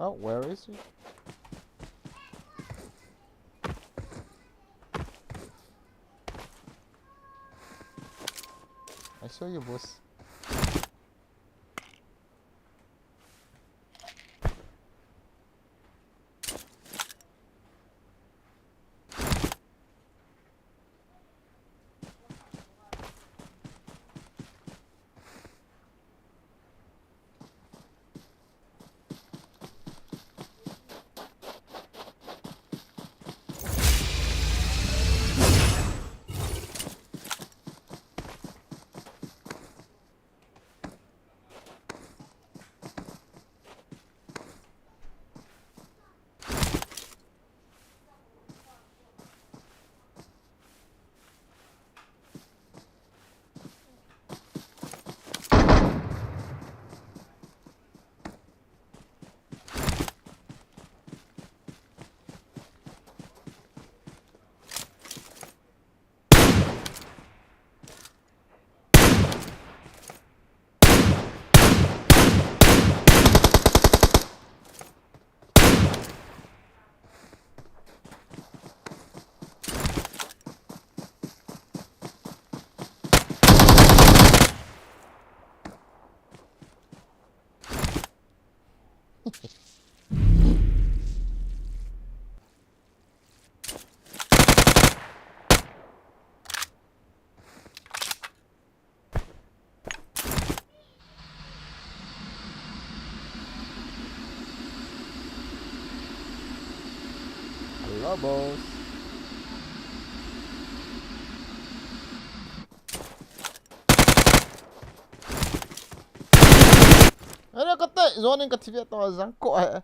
Oh, where is he? I saw you, boss. Hello, boss. Hello, kate, zoning kati via to jang ko, eh.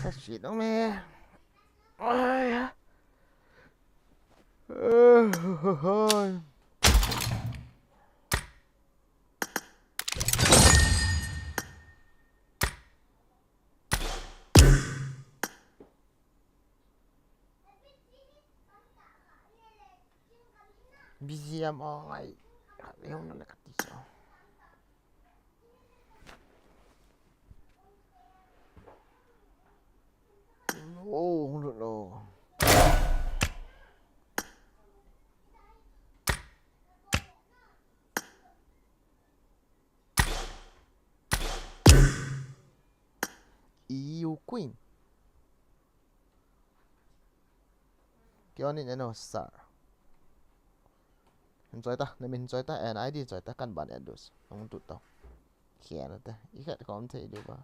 Test sheet, oh, man. Ai. B G M on ngai. Khat vei hung na le khat ti chu. Oh, hung lut lo. E U Queen. Kio ni neno sir. Hin choi ta, na min hin choi ta, and I D hin choi ta, kan ban address. Hung tu tau. Kia na ta. I khat kom thei di ba.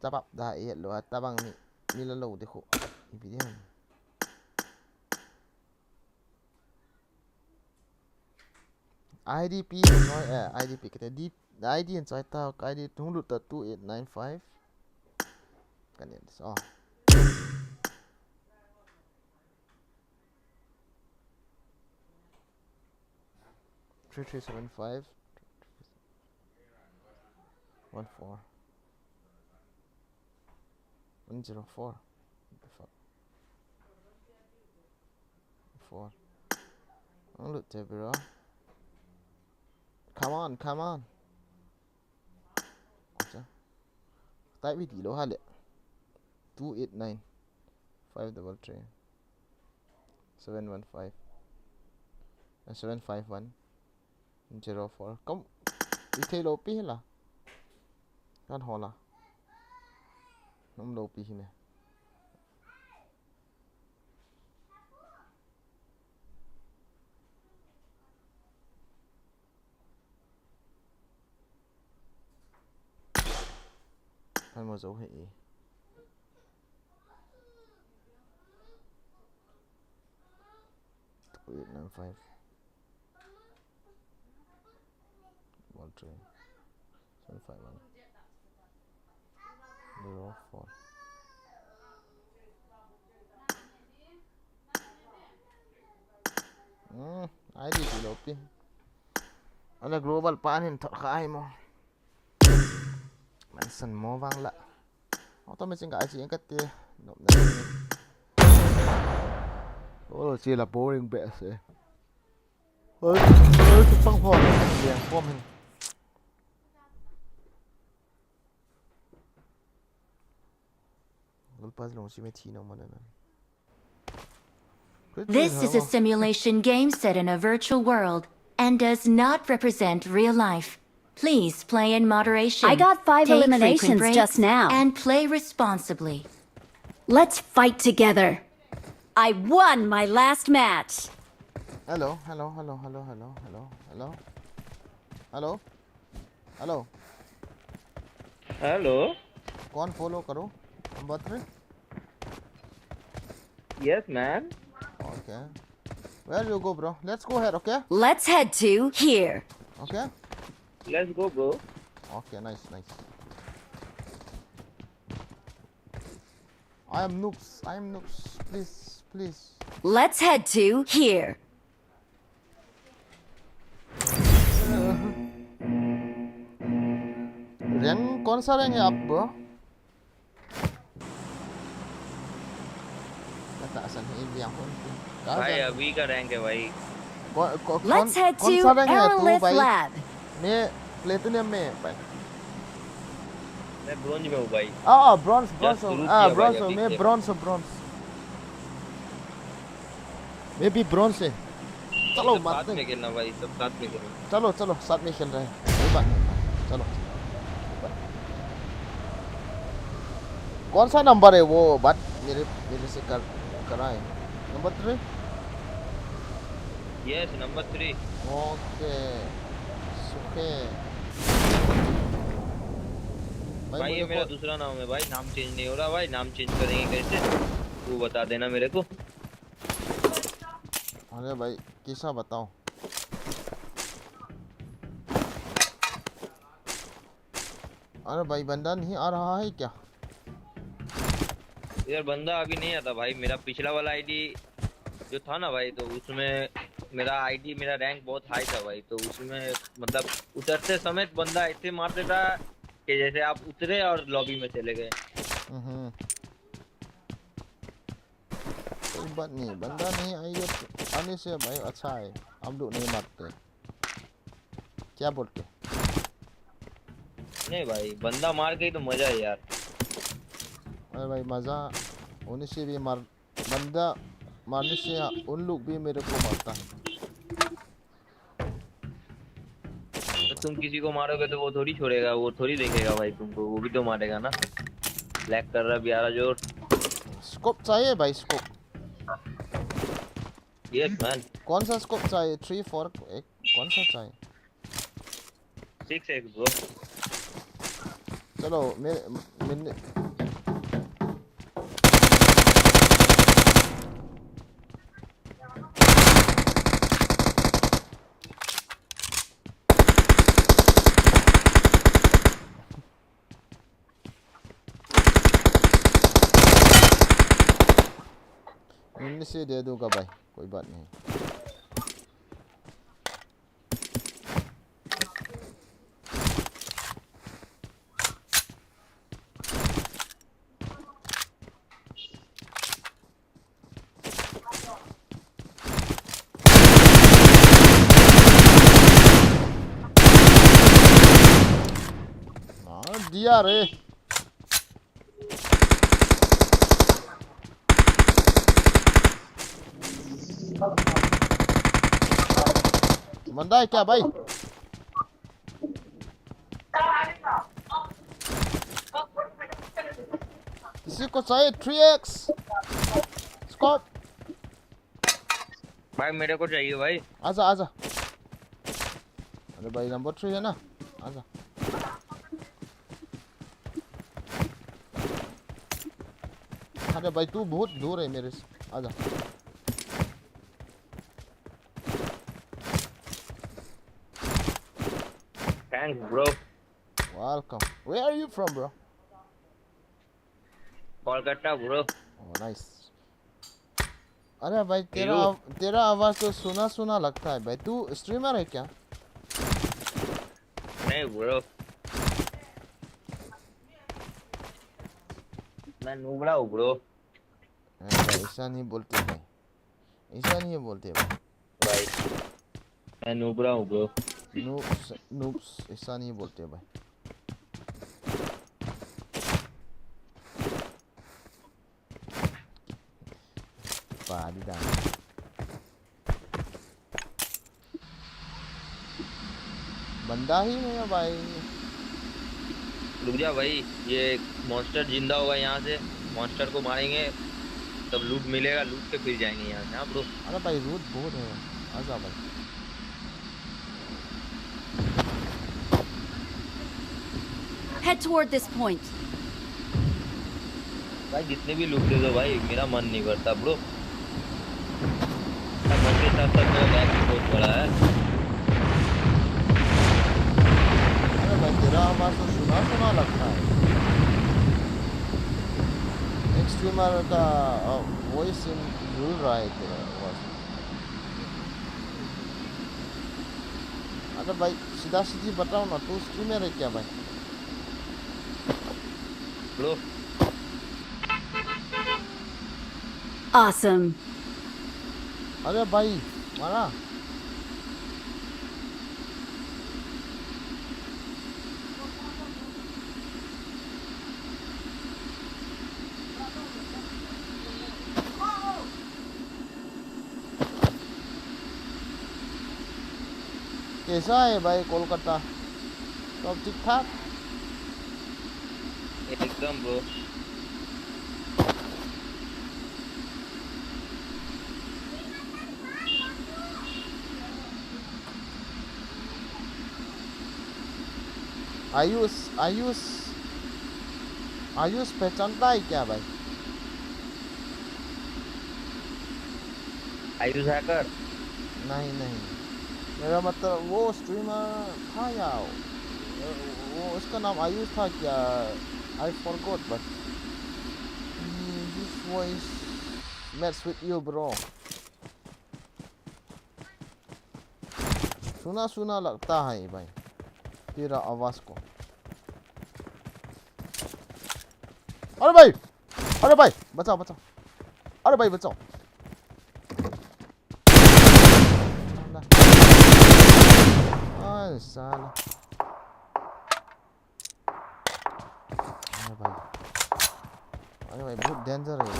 Tabap da e lo, tabang mi, mi la lo de khu. I pi di ham. I D P, choi, eh, I D P kate, D, I D hin choi ta, I D tung lut ta two eight nine five. Kan en so. Three three seven five. One four. One zero four. What the fuck? Four. Ang lut te, bro. Come on, come on. Acha. Type vi ti lo ha le. Two eight nine. Five double three. Seven one five. Eh, seven five one. Zero four. Kam, ithei lou pi hi la. Kan hola. Nom lou pi hi me. Kan mo zo hi e. Two eight nine five. One three. Seven five one. Zero four. Hmm, I D ti lou pi. Ana global pa hin thot kha ai mo. Mansan mo vang la. Auto machine ka I G ka te. Nop na. Oh, chi la boring be se. Oi, oi, tu pang ho. Yang pom hin. Gol pas long si me thi no mana na. This is a simulation game set in a virtual world and does not represent real life. Please play in moderation. I got five Take frequent eliminations breaks just now. And play responsibly. Let's fight together. I won my last match. Hello, hello, hello, hello, hello, hello, hello. Hello. Hello. Hello. कौन follow करूं? Number three? Yes, man. Okay. Where you go, bro? Let's go here, okay? Let's head to here. Okay? Let's go, bro. Okay, nice, nice. I am noobs. I am noobs. Please, please. Let's head to here. Rank, कौन सा rank है आप, bro? भाई, अभी का rank है भाई। कौन, कौन, कौन, Let's head कौन to सा rank है तू, Aerolith भाई? Lab. मैं platinum में, भाई। मैं bronze में हूँ, भाई। आ, आ, bronze, bronze, just शुरू आ, किया, भाई, bronze, अभी मैं किया। Bronze हूँ, bronze। मैं भी bronze है। चलो, सब साथ मारते हैं। में खेलना भाई, सब साथ में खेलना। चलो, चलो, साथ में खेल रहे हैं। कोई बात नहीं। चलो। कौन सा नंबर है वो? बात मेरे, मेरे से कर, कराए। Number three? Yes, number three. Okay. सुखे। भाई, भाई, ये मुझे मेरा को दूसरा नाम है भाई, नाम change नहीं हो रहा भाई, नाम change करेंगे कैसे? वो बता देना मेरे को। अरे भाई, कैसा बताऊं? अरे भाई, बंदा नहीं आ रहा है क्या? यार, बंदा अभी नहीं आता भाई। मेरा पिछला वाला आईडी जो था ना भाई, तो उसमें मेरा आईडी, मेरा रैंक बहुत हाई था भाई, तो उसमें मतलब उतरते समय बंदा ऐसे मार देता कि जैसे आप उतरे और लॉबी में चले गए। हम्म। कोई बात नहीं, बंदा नहीं आएगा तो, आने से भाई अच्छा है, हम लोग नहीं मारते। क्या बोलते? नहीं भाई, बंदा मार के ही तो मजा है यार। अरे भाई, मजा होने से भी मार, बंदा मारने से उन लोग भी मेरे को मारता है। तो तुम किसी को मारोगे तो वो थोड़ी छोड़ेगा, वो थोड़ी देखेगा भाई तुमको, वो भी तो मारेगा ना। लैग कर रहा है प्यारा जोर। स्कोप चाहिए भाई, स्कोप। Yes man. कौन सा स्कोप चाहिए? थ्री, फोर, एक, कौन सा चाहिए? Six x bro. चलो, मेरे, मैंने इनमें से दे दूंगा भाई, कोई बात नहीं। मार दिया रे। बंदा है क्या भाई? किसी को चाहिए थ्री एक्स स्कोप? भाई, मेरे को चाहिए भाई। आजा, आजा। अरे भाई, नंबर थ्री है ना? आजा। अरे भाई, तू बहुत दूर है मेरे से। आजा। Thanks, bro. Welcome. Where are you from, bro? Kolkata, bro. Oh, nice. अरे भाई, तेरा आव-, तेरा आवाज तो सुना सुना लगता है भाई। तू स्ट्रीमर है क्या? नहीं, bro। मैं नूबड़ा हूँ, bro। अरे भाई, ऐसा नहीं बोलते भाई, ऐसा नहीं बोलते भाई। भाई, मैं नूबड़ा हूँ, bro। नूब्स, नूब्स, ऐसा नहीं बोलते भाई। पानी डाल। बंदा ही नहीं है भाई। रुक जा भाई, ये मॉन्स्टर जिंदा होगा यहाँ से, मॉन्स्टर को मारेंगे, तब लूट मिलेगा, लूट के फिर जाएंगे यहाँ से। हाँ, bro। अरे भाई, लूट बहुत है, आजा भाई। Head toward this point. भाई, जितने भी लूट ले दो भाई, मेरा मन नहीं भरता, bro। सब मन के साथ साथ मेरा बैग भी बहुत बड़ा है। अरे भाई, तेरा आवाज तो सुना सुना लगता है। एक स्ट्रीमर का, अ, वॉइस मिल रहा है तेरा आवाज। अरे भाई, सीधा सीधी बताओ ना, तू स्ट्रीमर है क्या भाई? Bro। Awesome. अरे भाई, मारा। कैसा है भाई कोलकाता? सब ठीक ठाक? एकदम, bro। आयुष, आयुष, आयुष पहचानता है क्या भाई? आयुष हैकर? नहीं, नहीं, मेरा मतलब वो स्ट्रीमर था यार, वो, उसका नाम आयुष था क्या? I forgot, but his voice match with you, bro. सुना सुना लगता है भाई तेरा आवाज को। अरे भाई, अरे भाई, बचाओ, बचाओ। अरे भाई, बचाओ। अरे साला। अरे भाई, अरे भाई, बहुत डेंजर है।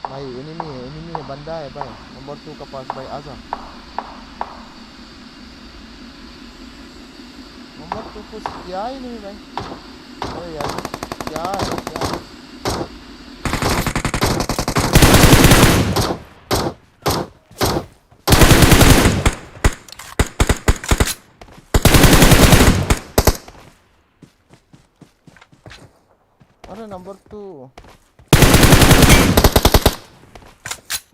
भाई, एनिमी है, एनिमी है, बंदा है भाई। नंबर टू के पास भाई, आजा। नंबर टू कुछ किया ही नहीं भाई। अरे यार, क्या है, क्या है? अरे नंबर टू,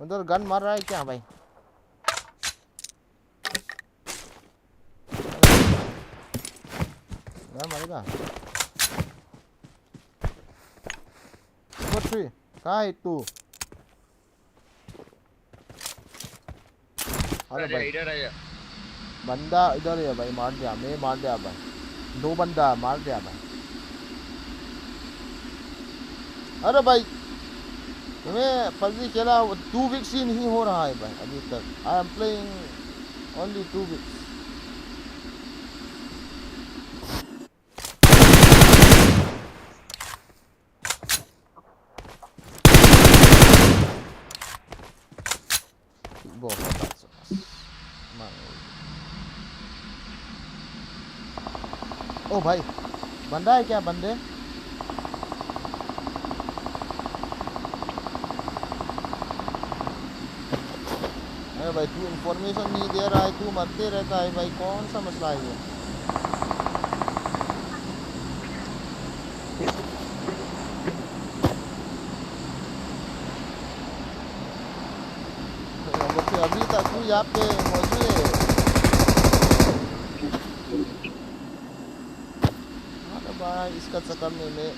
उधर गन मार रहा है क्या भाई? यार मरेगा। नंबर थ्री, कहाँ है तू? अरे भाई, इधर आ जा। बंदा इधर है भाई, मार दिया, मैं मार दिया भाई। दो बंदा मार दिया भाई। अरे भाई, मैं पबजी खेला टू वीक्स ही नहीं हो रहा है भाई अभी तक। I am playing only two weeks. Bo hota chu. Mang. ओ भाई, बंदा है क्या, बंदे? अरे भाई, तू इन्फॉर्मेशन नहीं दे रहा है, तू मरते रहता है भाई, कौन सा मसला है ये? अभी तक तू यहाँ पे मौजूद है। हाँ ना भाई, इसका चक्कर में मैं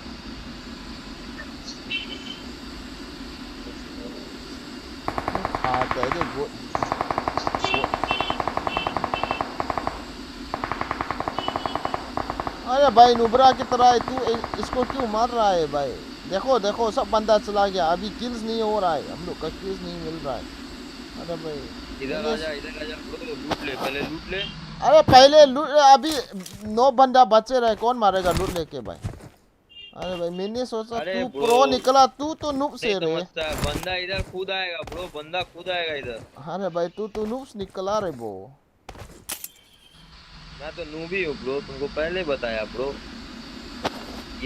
खाता है, देखो। अरे भाई, नुब्रा की तरह है, तू इ-, इसको क्यों मार रहा है भाई? देखो, देखो, सब बंदा चला गया, अभी किल्स नहीं हो रहा है, हम लोग का किल्स नहीं मिल रहा है। अरे भाई, इधर आ जा, इधर आ जा, ब्रो, लूट ले, पहले लूट ले। अरे पहले लूट, अभी नौ बंदा बचे रहे, कौन मारेगा लूट लेके भाई? अरे भाई, मैंने सोचा अरे तू bro, प्रो निकला, तू तो नूब से नहीं रे। समझता, बंदा इधर खुद आएगा ब्रो, बंदा खुद आएगा इधर। अरे भाई, तू तो नूब्स निकला रे ब्रो। मैं तो नूब ही हूँ ब्रो, तुमको पहले बताया ब्रो।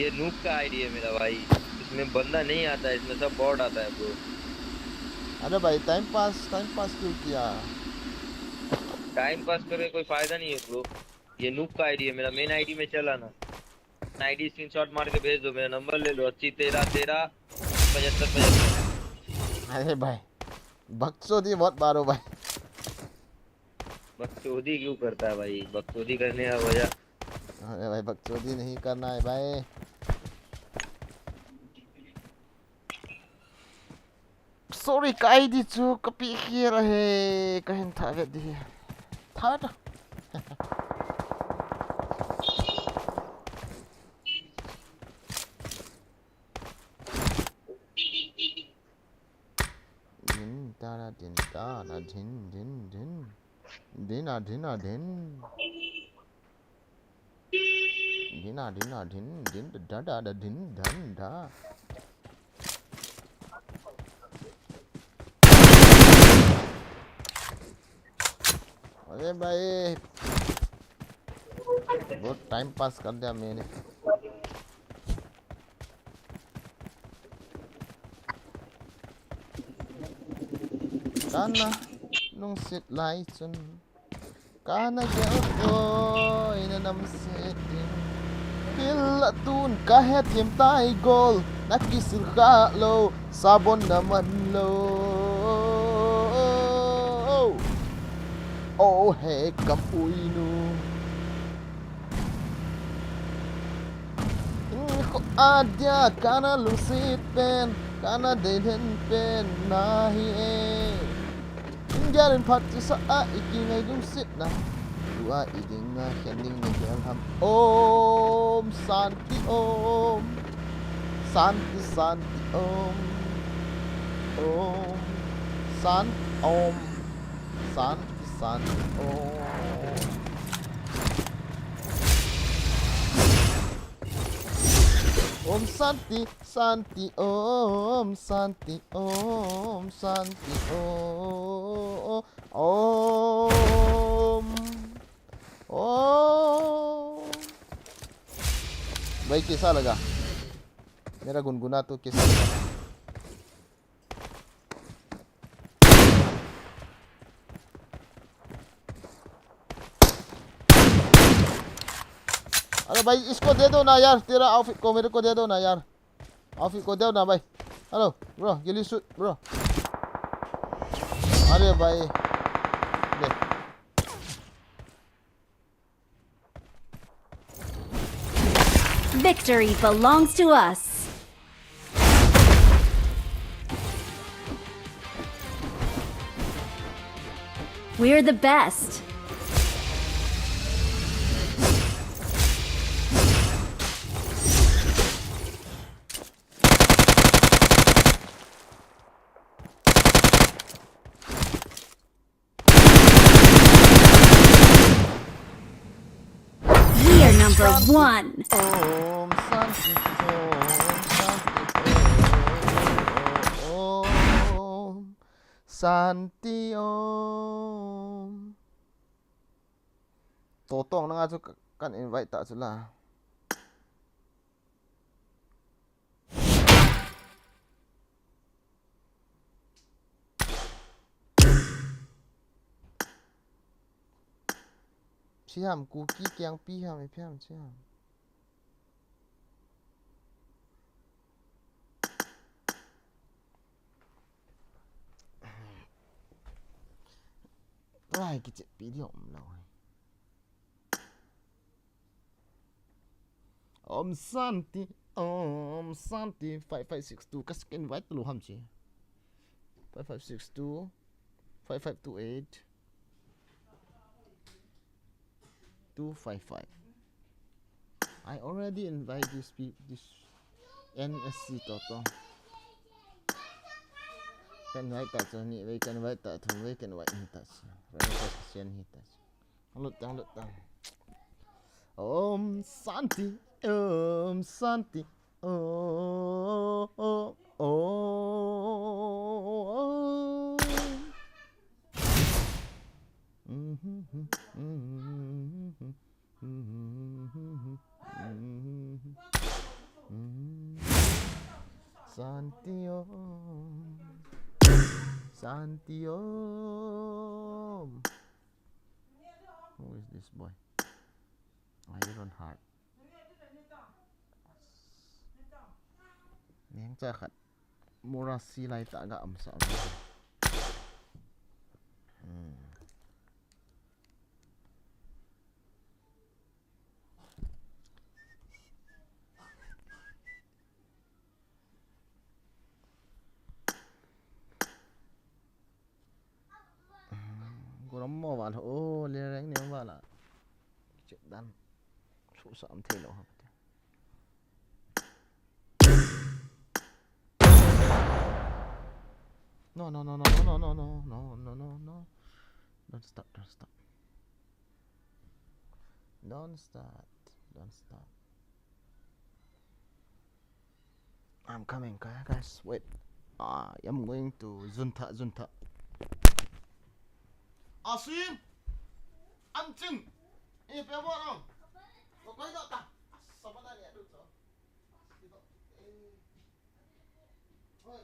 ये नूब का आईडी है मेरा भाई, इसमें बंदा नहीं आता है, इसमें सब बॉट आता है ब्रो। अरे भाई, टाइम पास, टाइम पास क्यों किया? टाइम पास करके कोई फायदा नहीं है ब्रो। ये नूब का आईडी है मेरा, मेन आईडी में चला ना। आईडी स्क्रीनशॉट मार के भेज दो, मेरा नंबर ले लो, अस्सी तेरह तेरह पचहत्तर पचहत्तर। अरे भाई, बकचोदी मत मारो भाई। बकचोदी क्यों करता है भाई? बकचोदी करने का वजह अरे भाई, बकचोदी नहीं करना है भाई। Sorry, ka I D chu ka pe khel ahi, ka hin tha vet di. Tha vet. Din ta da din ta da din din din. Din a din a din. Din a din a din din da da da din dan da. अरे भाई, बहुत time pass कर दिया मैंने। Kana lungset lai chun, kana gel boina namse ding. Pil a tun ka hethem tai gol, na kisil kha lo, sabon na man lo. Oh he ka puinu. Ko adia kana lungset pen, kana deilhen pen nahi e. India len phat chu sa a ikingai lungset na. Tua iding na khen ding na gel ham. Om Shanti Om. Shanti Shanti Om. Om Shanti Om. Shanti Shanti Om. Om Shanti Shanti Om. Shanti Om. Shanti Om. Om. Om. भाई, कैसा लगा मेरा गुनगुना? तो कैसा लगा? अरे भाई, इसको दे दो ना यार, तेरा आउटफिट को मेरे को दे दो ना यार। आउटफिट को दो ना भाई। Hello bro, ghillie suit bro. अरे भाई, ले। Victory belongs to us. We're the best. We are number one. Om Shanti Om Shanti Om. Santi Om. Totong nanga chu ka, kan invite ta chu la. Siam, Kuki keng pi ham, ipi ham, siam. Rai kichep pi di om lo. Om Santi, Om Santi, five five six two, ka second invite lo ham chi. Five five six two, five five two eight, two five five. I already invite this peop-, this N S C Toto. Ka invite ta chu, ni vei ka invite ta, thum vei ka invite hi ta chu. Request ka send hi ta chu. Lut tang, lut tang. Om Santi, Om Santi, Om, Om, Om. Santi Om. Santi Om. Who is this boy? Iron Heart. Neng cha khat. Murasi lai ta ga am sa. Hmm. Gorom mo val ho, le reng ni val a. Chep dan. Su sa am thei lo ha. No, no, no, no, no, no, no, no, no, no, no, no. Don't stop, don't stop. Don't start, don't start. I'm coming, guys. Wait. I am going to Zunta, Zunta. Asim! Anching! Eh, pe bo no. Ko koi do ta. Sama na ni adu to. Eh. Oi.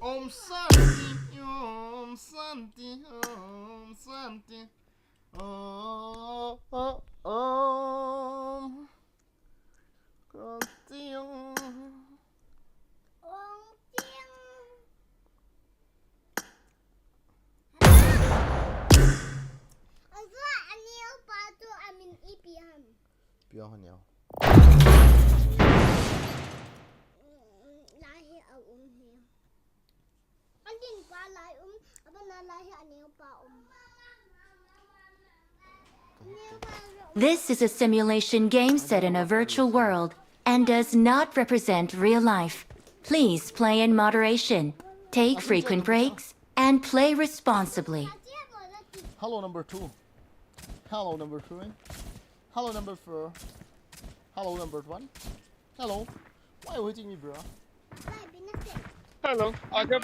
Om Shanti, Om Shanti, Om Shanti. Om, Om, Shanti, Om. Om Shanti. Azu aneo pa tu amin ipi ham? Pia ho neo. Lai hi a um hi. Adin pa lai um, abana lai hi aneo pa um. Aneo pa um. This is a simulation game set in a virtual world and does not represent real life. Please play in moderation, take frequent breaks, and play responsibly. Hello, number two. Hello, number three. Hello, number four. Hello, number one. Hello. Why are you hitting me, bro? Hello. I got.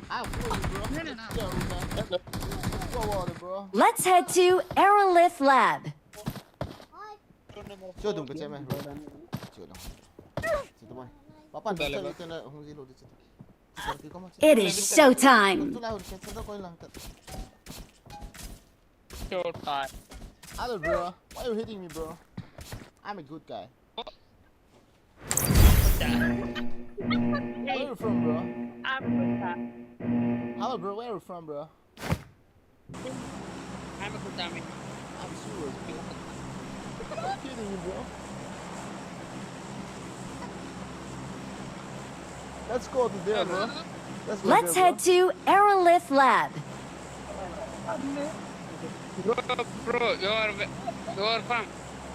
I'm for you, bro. No, no, no. Yeah, okay. Hello. Go water, bro. Let's head to Aerolith Lab. Cho dum ka che me. Cho dum. Cho dum. Papan dale, dale, hung ji lo di. It is showtime. Showtime. Hello, bro. Why are you hitting me, bro? I'm a good guy. Where are you from, bro? I'm good guy. Hello, bro. Where are you from, bro? I'm a good guy. I'm serious, bro. Are you kidding me, bro? Let's go to there, bro. Let's go. Let's there, head bro. To Aerolith Lab. Bro, bro, you are, you are from?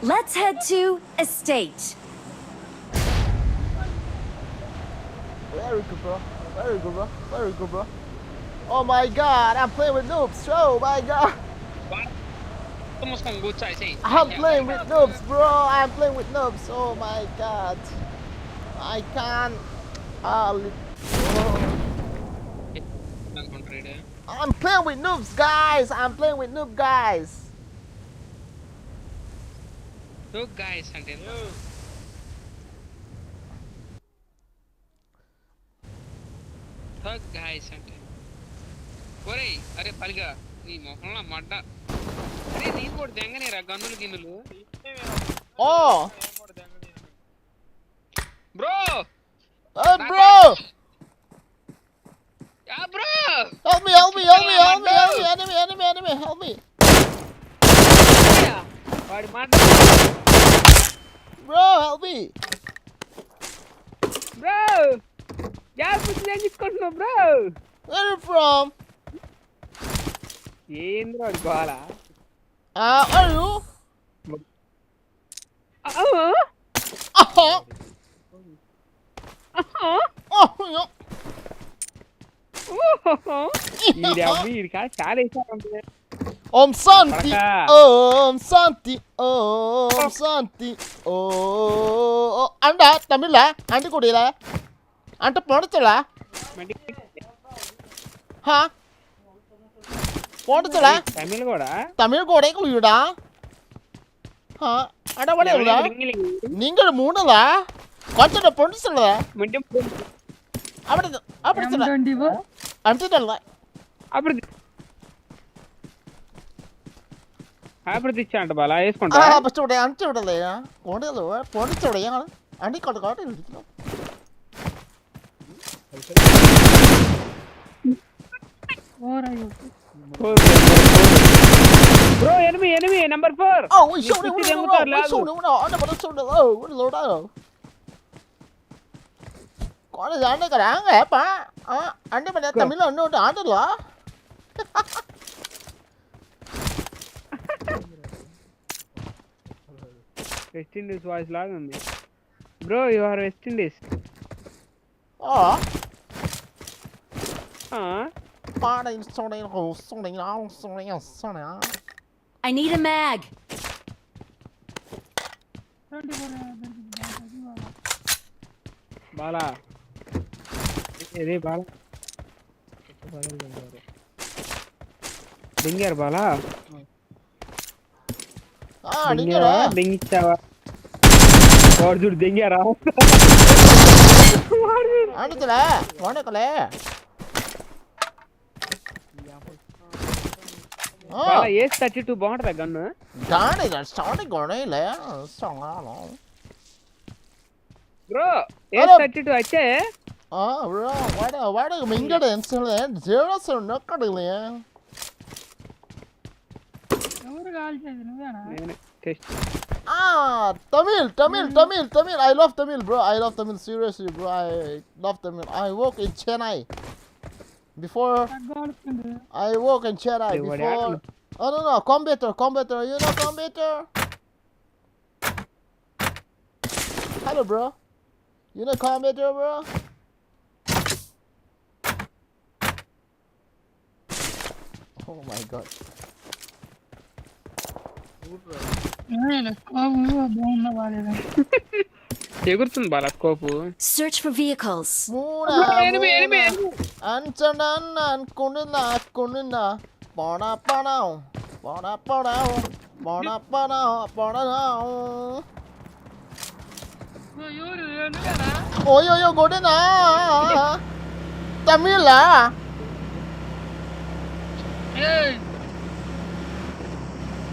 Let's head to Estate. Very good, bro. Very good, bro. Very good, bro. Oh my God, I'm playing with noobs. Oh my God. What? I'm playing with noobs, bro. I'm playing with noobs. Oh my God. I can't. Ah, li- oh. I'm playing with noobs, guys. I'm playing with noob guys. Noob guys అంటే ఏంటి? Thug guys అంటే. ఒరేయ్, అరే పలిగా, నీ మొహంలో మడ్డ. అరే, నీ కూడా దెంగనేరా గన్నులు గిన్నులు. Oh. Bro! Hey, bro! Yeah, bro! Help me, help me, help me, help me, help me, enemy, enemy, enemy, help me! Yeah. వాడి మాట. Bro, help me! Bro! Where you from? ఏంద్రా గోల? Uh, are you? Uh-huh. Uh-huh. Uh-huh. Oh, yeah. Uh-huh. ఈడు అవి ఈడు కాదు, చాలా వేసాడు. Om Shanti, Om Shanti, Om Shanti, Om. Anda, Tamil la, andi kudila. Anta pondichola. Ha? Pondichola. Tamil kuda. Tamil kuda kuda. Ha? Anta vale kuda. Ningal moonala. Koncha pondichola. Apdi, apdi. Anta dala. Apdi. Apdi chanta bala, yes konta. Ah, pondichola, anta dala ya. Pondichola, pondichola ya. Ani kata kata ni. Ora yo. Four, four, four. Bro, enemy, enemy, number four. Oh, we shoot him, we shoot him, we shoot him, no, under, shoot him, oh, what a load out. कौन जाने का रंग है पा? हाँ, अंडे बने तमिल अंडे उठा अंडे ला। West Indies voice laga me. Bro, you are West Indies. Oh. Huh? Para in sore ho sore na sore sore. I need a mag. Bala. Re, re, bala. Dengar bala. Ah, dengar, dengar, ah. Dengar chawa. Or jur dengar, ah. Anu tela, mana kale? Bala, S thirty-two bahut hai gun. Dane da, sound gone le, song alo. Bro, S thirty-two acha hai? Ah, bro, what a, what a mingle insolent. Zero se nakkadile. Ah, Tamil, Tamil, Tamil, Tamil. I love Tamil, bro. I love Tamil. Seriously, bro. I love Tamil. I work in Chennai. Before, I work in Chennai. Before. Oh, no, no. Computer, computer. You know computer? Hello, bro. You know computer, bro? Oh my God. Sekursun bala kopu. Search for vehicles. Muna, enemy, enemy, muna, enemy. Anchanan, an kunina, kunina. Pona, ponao. Pona, ponao. Pona, ponao. Ponao. Oi, oi, oi, godena. Tamil, ah. Hey.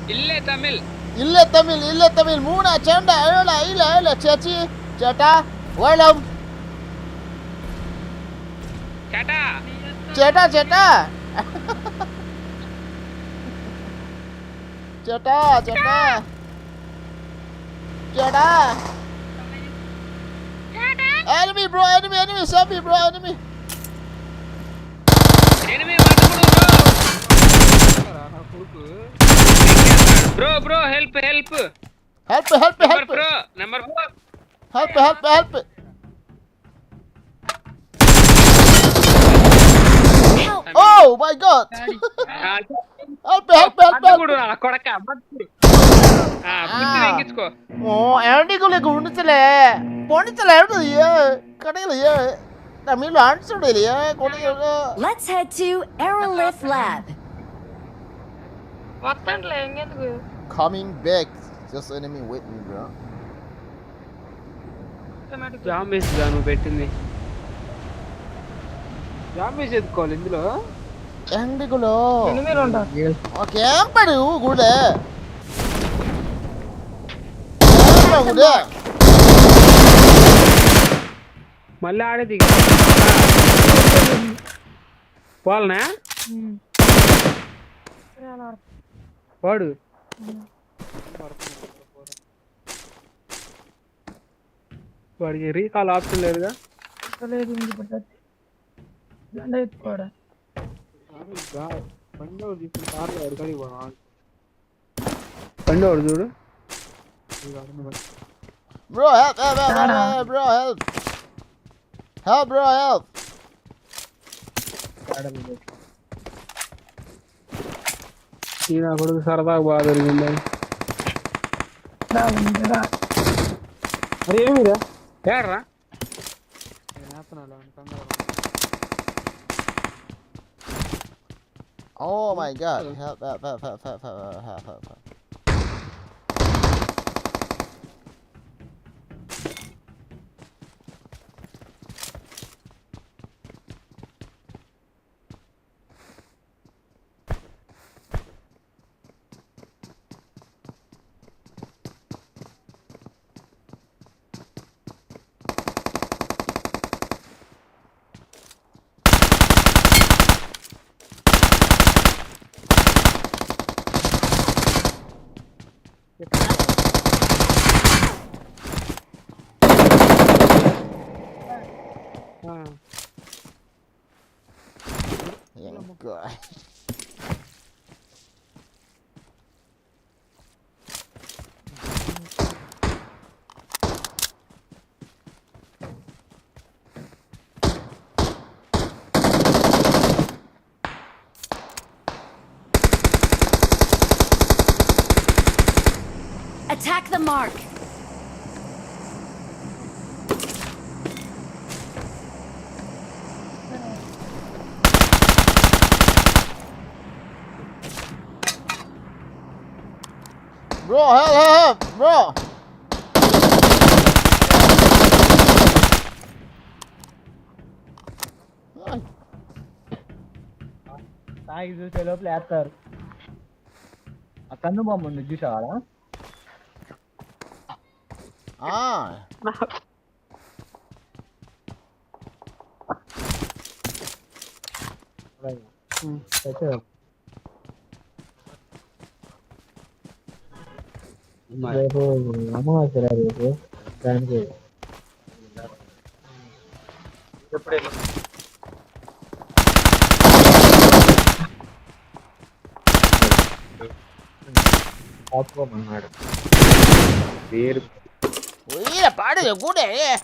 Ille Tamil. Ille Tamil, ille Tamil. Muna, chanda, ella, illa, illa, chechi, cheta, welcome. Cheta. Cheta, cheta. Cheta, cheta. Cheta. Enemy, bro, enemy, enemy, zombie, bro, enemy. Enemy, bro. Bro, bro, help, help. Help, help, help. Number four, number four. Help, help, help. Oh my God. Help, help, help, help. ఓ, ఏంటి గులే గుండుతలే. పోనితలే, ఏంటి? కడగలే. Tamil answer. Let's head to Aerolith Lab. వస్తానులే, ఇంకెందుకు? Coming back. Just enemy with me, bro. Zombies గాను పెట్టింది. Zombies ఎత్తుకోవాలి ఇందులో. Enemy గులో. Enemy లు ఉంటారు. ఓకే, ఏం పడు గుడే. ఏం పడు గుడే. మళ్ళీ ఆడే దిగా. పోవాలనా? వాడు. వాడికి రీకాల్ ఆప్షన్ లేదుగా. లేదు, ఉంది పడ్డది. జెండా ఎత్తుకోడా? బండి ఒకటి తీసుకుని కార్లో అడుగుతాడు వాడు. బండి ఒకటి చూడు. Bro, help, help, help, help, help, bro, help. Help, bro, help. ఈ నా కొడుకు సరదాగా బాగా దొరికింది. అరే ఏమిరా? ఏడ్రా? Oh my God. Help, help, help, help. God. Attack the mark. Bro, help, help, help, bro. Ai. Sai, solo player. Akan no ba mo nagdi sa wala? Ah. Hmm, better. Umay. Pero, ano nga sila dito? Saan ko? Apo mangar. Uy, la pare de gure, eh.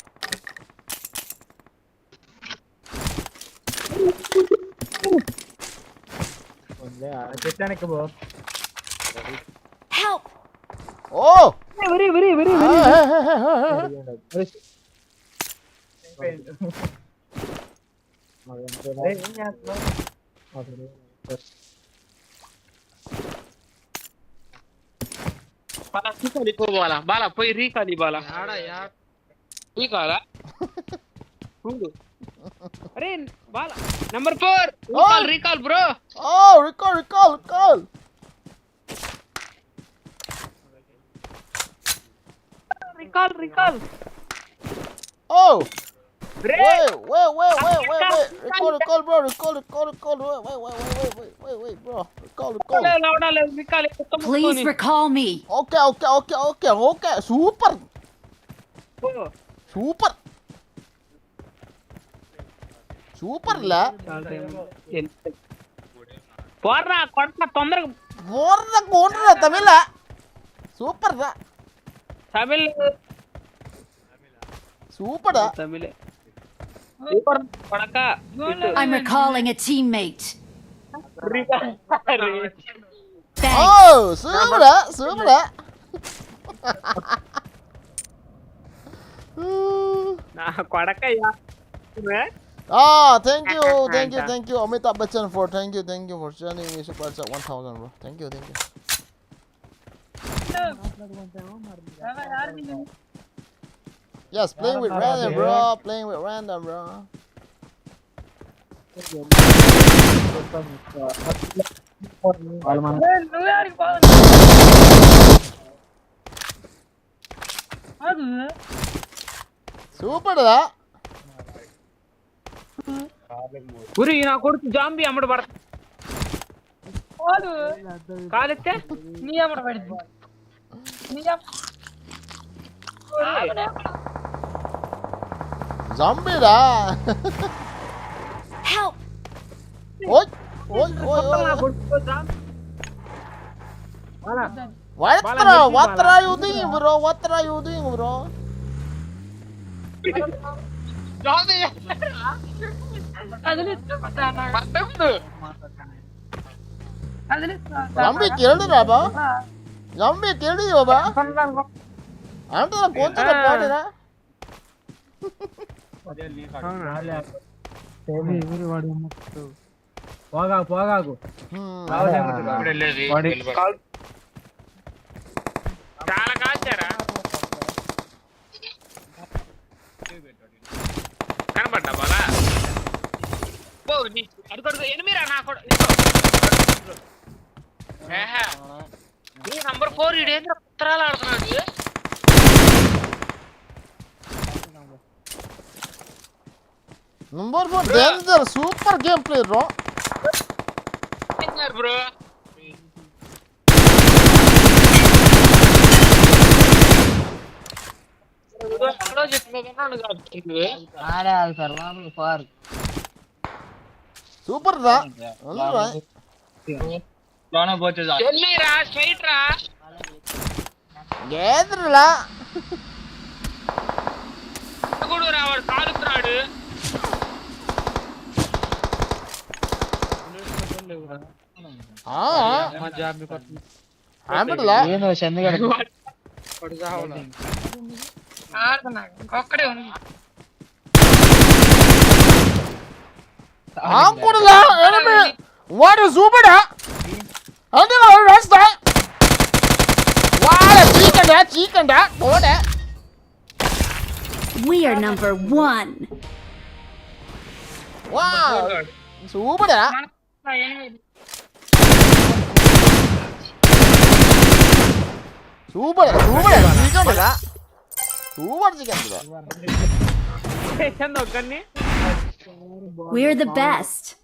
Help! Oh! Beri, beri, beri, beri. Ah, he, he, he, he, he. Bala, recall ko bala. Bala, poi recall bala. Recall, ah? Recall. Are, bala. Number four. Recall, oh! Recall, bro. Oh, recall, recall, recall. Recall, recall. Oh! Bre! Wait, wait, wait, wait, wait, wait. Recall, recall, bro. Recall, recall, recall. Wait, wait, wait, bro. Recall, recall. Recall, recall. Please recall me. Okay, okay, okay, okay, okay. Super. Oh. Super. Super la. Porra, kodaka, tondra. Porra, kodaka, Tamil la. Super la. Tamil. Super la. Tamil. Super, kodaka. I'm recalling a teammate. Thanks. Oh, super la, super la. Na, kodaka ya. Ah, thank you, thank you, thank you, Amitabh Bachchan, for, thank you, thank you for sending me super chat one thousand, bro. Thank you, thank you. Yes, playing with random, bro. Playing with random, bro. Super da. Uri, na koduku zombie amar bar. Kalite? Ni amar bar. Ni am-, zombie da. Help! Oi, oi, oi, oi. Koduku zombie. Mana? What, bro? What are you doing, bro? What are you doing, bro? Zombie kill diya ba? Zombie kill diya ba? Anta na konta na pwede na? Poga, poga ko. Hmm. Chala kachara. Kanabadda bala. Bo, ni, adugu, adugu, enemy ra na kodu. Eh. Ni number four idendra putra la arthana ni. Number four, bro. Danger, super gameplay, bro. Danger, bro. Bro, bro, jitne ka na lagao. Are, al sarva, bro, far. Super da. Alright. Lana boche ja. Chelli ra, straight ra. Gather la. Guru ra, aur kalu tradu. Ah. Hamidla. Padi ja hola. Aar na, kokkade un. Angkudla, enemy. What is Zubada? Ande la rasta. What a chicken da, chicken da. What a. We are number one. Wow. Zubada. Super, super, super. Super chicken da. We're the best.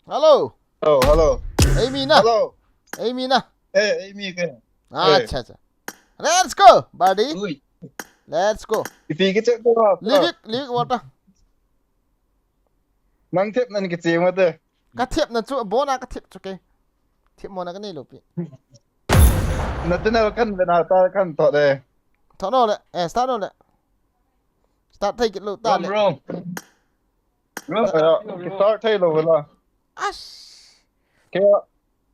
Hello. Hello, hello. Eimi na. Hello. Eimi na. Eh, eimi ke. Acha, acha. Let's go, buddy. Ui. Let's go. Ipi ke check ko. Livik, livik water. Nang thep nan ke che mate. Ka thep na chu, bona ka thep chu ke. Thep mo na ka nei lo pi. Na te na kan ve na ta kan to de. To no le. Eh, start no le. Start thei kit lo ta le. Rom, rom. Rom, eh, ki start thei lo la. Ash. Kya,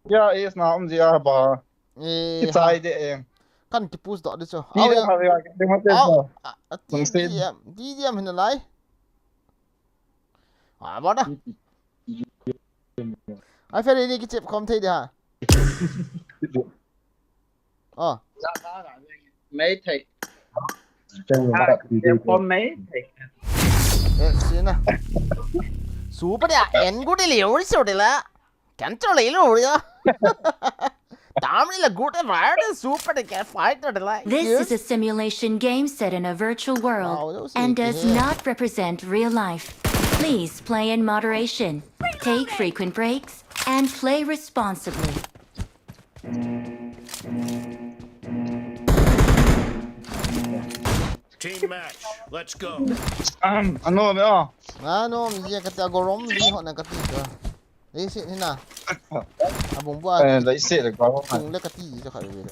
kya is na um ji a ba. Eh, ki chai de em. Kan ki push do de chu. Ti de ha ya ki ma te. Au. Ti di am, ti di am hin lai. Ah, ba da. Ai, Ferry ni ki chep khom thei de ha. Oh. Mei thei. Chang ba. Chep khom mei thei. Eh, sina. Super ya, en gu de liu so de la. Kan cho le lo ya. Damn, la good fighter, super the fighter, like. This is a simulation game set in a virtual world and does not represent real life. Please play in moderation, take frequent breaks, and play responsibly. Team match, let's go. Um, ano, ano, mi ka ta gorom, mi ho na ka ti ka. Leiset hi na. Abung bua. Eh, leiset le ko. Tung le ka ti jo kha le.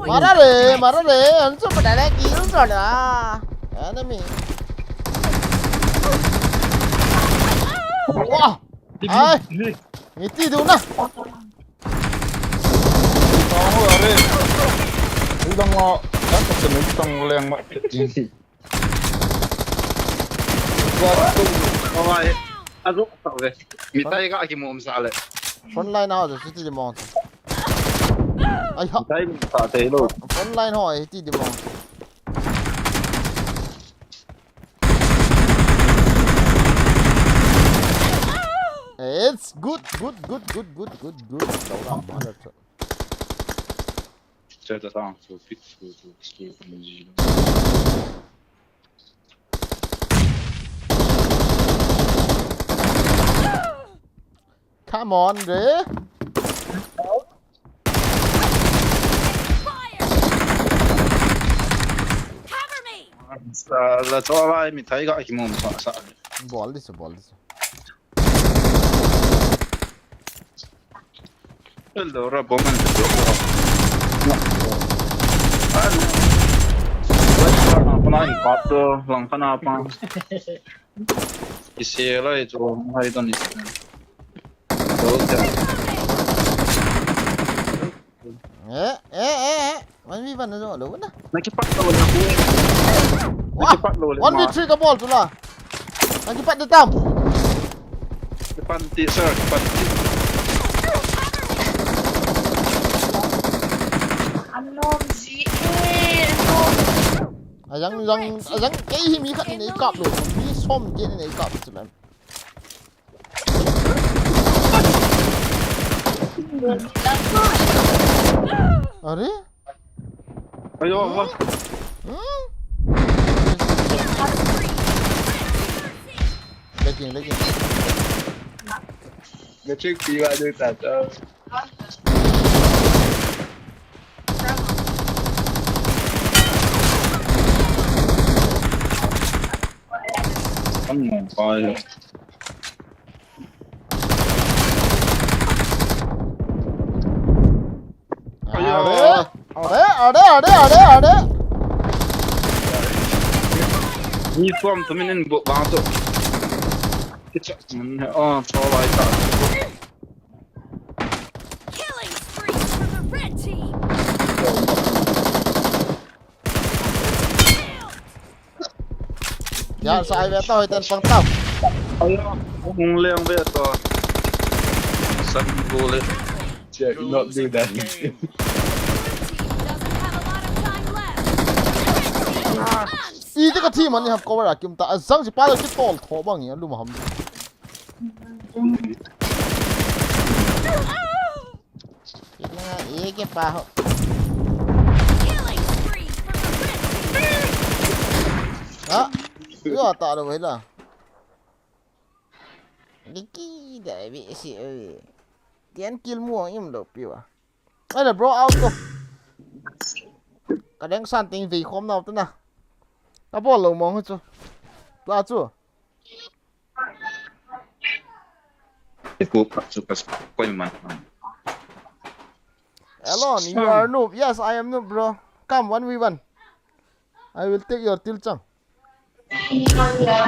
Mara le, mara le, an chu pa le kill jo la. Enemy. Wah. Ai. Ni ti du na. Tang ho are. Ni dang lo. Kan ta se ni tang leng ma. Tua tu, tua e. Azo, tua e. Mi tai ka ki mom sa le. Front line a, tua ti di mong. Ai ha. Mi tai sa te lo. Front line ho, e ti di mong. It's good, good, good. Tua la, mother. Come on, re. Cover me. Sa, la cho vai mi tai ka ki mom sa sa. Bol di sa, bol di sa. Hello, ra bom an. An. West corner, kona in pat to, lang kana pa. Isi lai to, hai to ni. Hello, sir. Eh, eh, eh, eh. One v one na jo lo na. Nakipat lo le. Wah! Nakipat lo le. One v three ka bol tu la. Nakipat de tam. Kipan ti sir, kipan ti. Anom ji e, anom. Ajang, jang, ajang, kei hi mi khat nei kap lo. Mi som kei nei kap chu man. Are? Ayo, hmm? Hmm? Lagging, lagging. Lagging, piwa dun ta, ta. Come on, boy. Are, are, are, are, are. Ni form tu minin bu bang tu. Kicha, oh, so lai ta. Killing spree for the red team. Yan sa ai ve to, hoiten pang tao. Ayo, hung leng ve to. San bu le. Jack, not do that. Iti ka team ani ham cover a kim ta. Ajang si pa le ki tol tho bang ya lu ma ham. Kila e ke pa ho. Killing spree for the red team. Ha? Yo ta lo hela. Diki da bi si e. Tian kill mu ang im lo piwa. Ai la bro out ko. Ka deng san ting vei khom nau ta na. Ka bol lo mong chu. Tua chu. Hello, you are noob. Yes, I am noob, bro. Come, one v one. I will take your tilchang.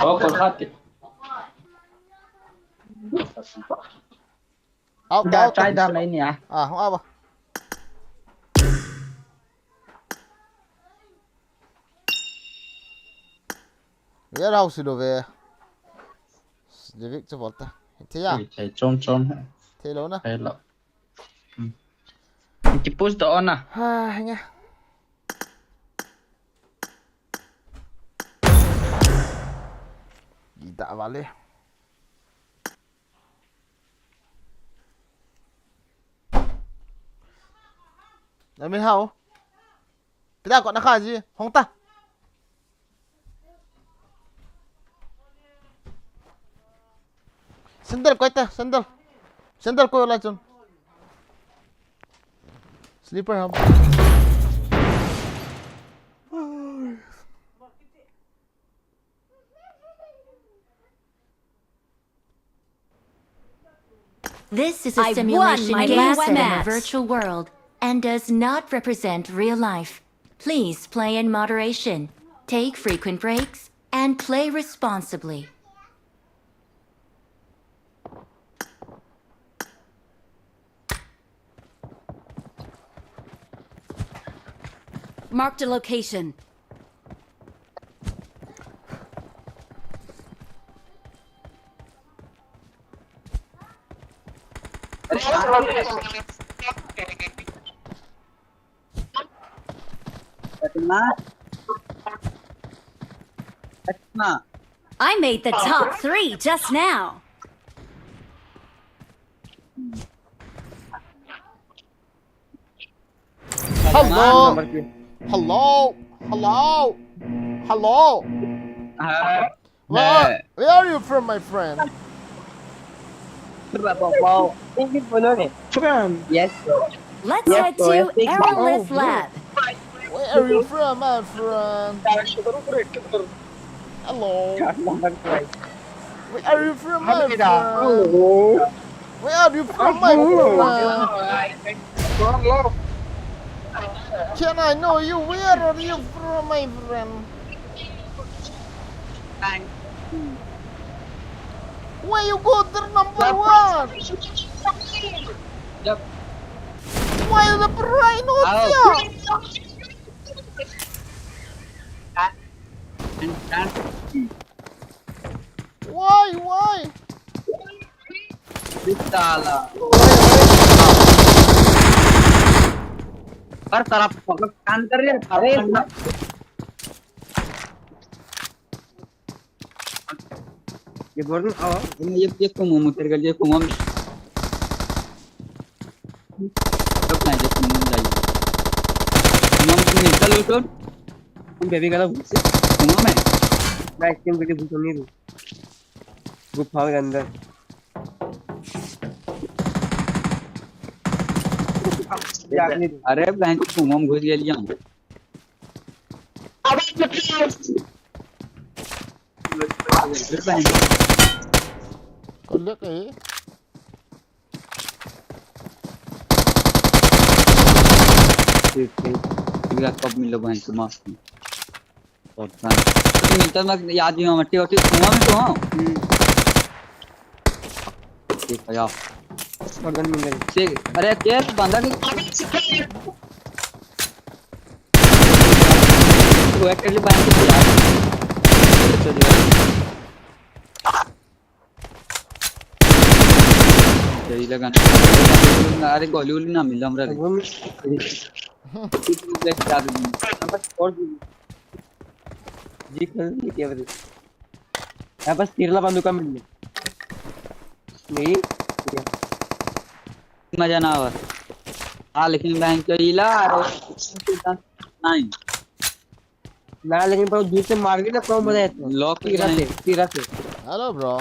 Oh, kol khat. Out, da out, chai out. Da mai ni a. Ah, hung ava. Warehouse lo ve. Civic chu volta. Thei a. Thei, thei, chom, chom. Thei lo na. Thei lo. Hmm. Ki push da ona. Ha, henge. Ida vale. Namin hao. Pida ko na kha ji, hong ta. Sandal koi ta, sandal. Sandal koi la chun. Sleeper ham. This is a simulation game set in a virtual world and does not represent real life. Please play in moderation, take frequent breaks, and play responsibly. Marked a location. I made the top three just now. Hello? Hello? Hello? Hello? Where, where are you from, my friend? Friend. Yes, bro. Let's head to Aerolith Lab. Where are you from, my friend? Hello. Where are you from, my friend? Hello. Where are you from, my friend? Can I know you? Where are you from, my friend? Where you go there, number one? Yep. Why the brain not Ao. There? Why, why? Sala. हर तरफ फोकस काम कर रहे हैं, अरे ये बोल रहा हूँ, आओ, ये, ये कुआं में उतर गया, ये कुआं में। रुक ना, ये कुआं में जाइए। कुआं में तुम निकल लो तो। तुम बेबी गला घुस से। कुआं में। मैं इसके लिए घुस नहीं दूँ। गुफा के अंदर। अरे बहन, कुआं में घुस गया लिया। Collect है। ठीक, ठीक। मेरा कब मिलो बहन से माफ। और कहाँ? तो मिलता ना याद ही मट्टी वट्टी कुआं में तो हाँ। ठीक है यार। और गन मिल गई। ठीक, अरे के बंदा की वो एक के लिए बहन से यार। चलिए। यही लगा। अरे गोली वोली ना मिला हमरा रे। वो ठीक है, क्या दे दूँ? बस छोड़ दीजिए। जी, कर लीजिए, क्या बता? हाँ, बस तिरला बंदूका मिल गया। नहीं? मजा ना आवा। हाँ, लेकिन बहन चो इला और नहीं। ना, लेकिन पर दूर से मार के ना, कम मजा आता है। Lock तीरा से, नहीं। तीरा से। Hello, bro.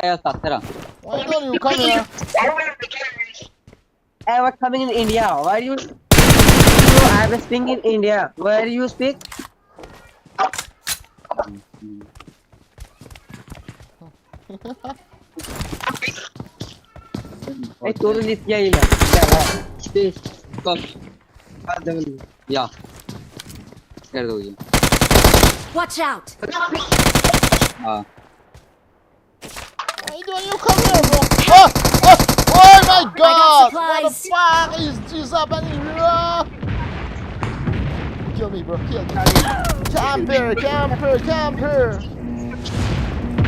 आया था तेरा। Why don't you come here? I was coming in India. Why you? You, I was speaking in India. Where you speak? Hey, totally क्या ही ना। क्या है? Stop. बात जमीन। या। कर दो ये। Watch out! हाँ। Why don't you come here, bro? Oh, oh, oh my God! What the supplies. Fuck is this happening, bro? Kill me, bro. Kill me. Camper, camper, camper.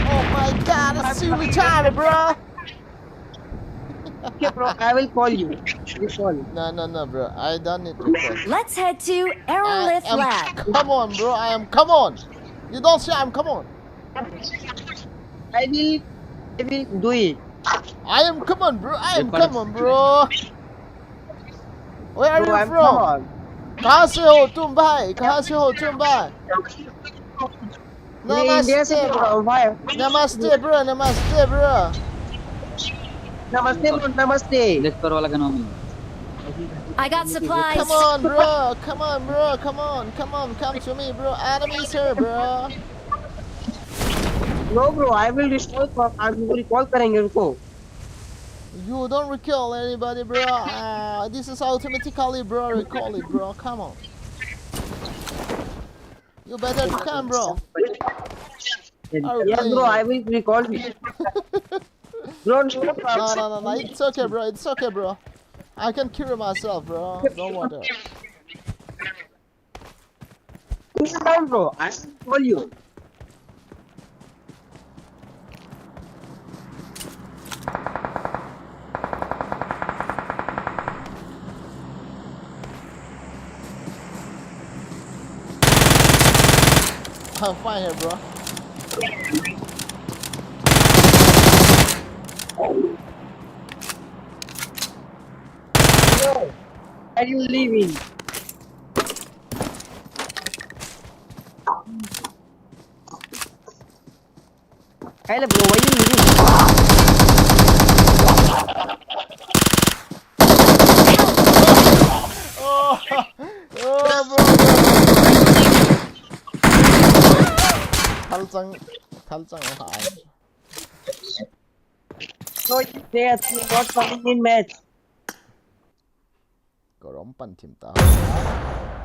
Oh my God, that's silly time, bro. Okay, bro, I will call you. You call. No, no, no, bro. I don't need to call. Let's head to I Aerolith am, Lab. Come on, bro. I am. Come on. You don't say I'm. Come on. I will. I will do it. I am. Come on, bro. I am. Record. Come on, bro. Where are Bro, you I'm from? Come on. कहाँ से हो तुम भाई? कहाँ से हो तुम भाई? मैं इंडिया से बोल रहा हूँ भाई। Namaste, bro. Namaste, bro. नमस्ते bro, नमस्ते। देख पर वाला का नाम है। I got supplies. Come on, bro. Come on, bro. Come on. Come on. Come to me, bro. Enemies here, bro. No bro, I will recall call. हम recall करेंगे, रुको। You don't recall anybody, bro. Uh, this is automatically, bro. Recall it, bro. Come on. You better to come, bro. Are you Yes bro, playing? I will recall you. Bro, no No, problem. No, no, no. It's okay, bro. It's okay, bro. I can kill myself, bro. Don't worry. Cool down, bro. I will call you. I'm fine here, bro. Bro, are you leaving? Hello, bro. Why you leaving? Oh, oh, bro, bro. Thalchang, thalchang hai. So they are not coming in match. Korom pan thim ta.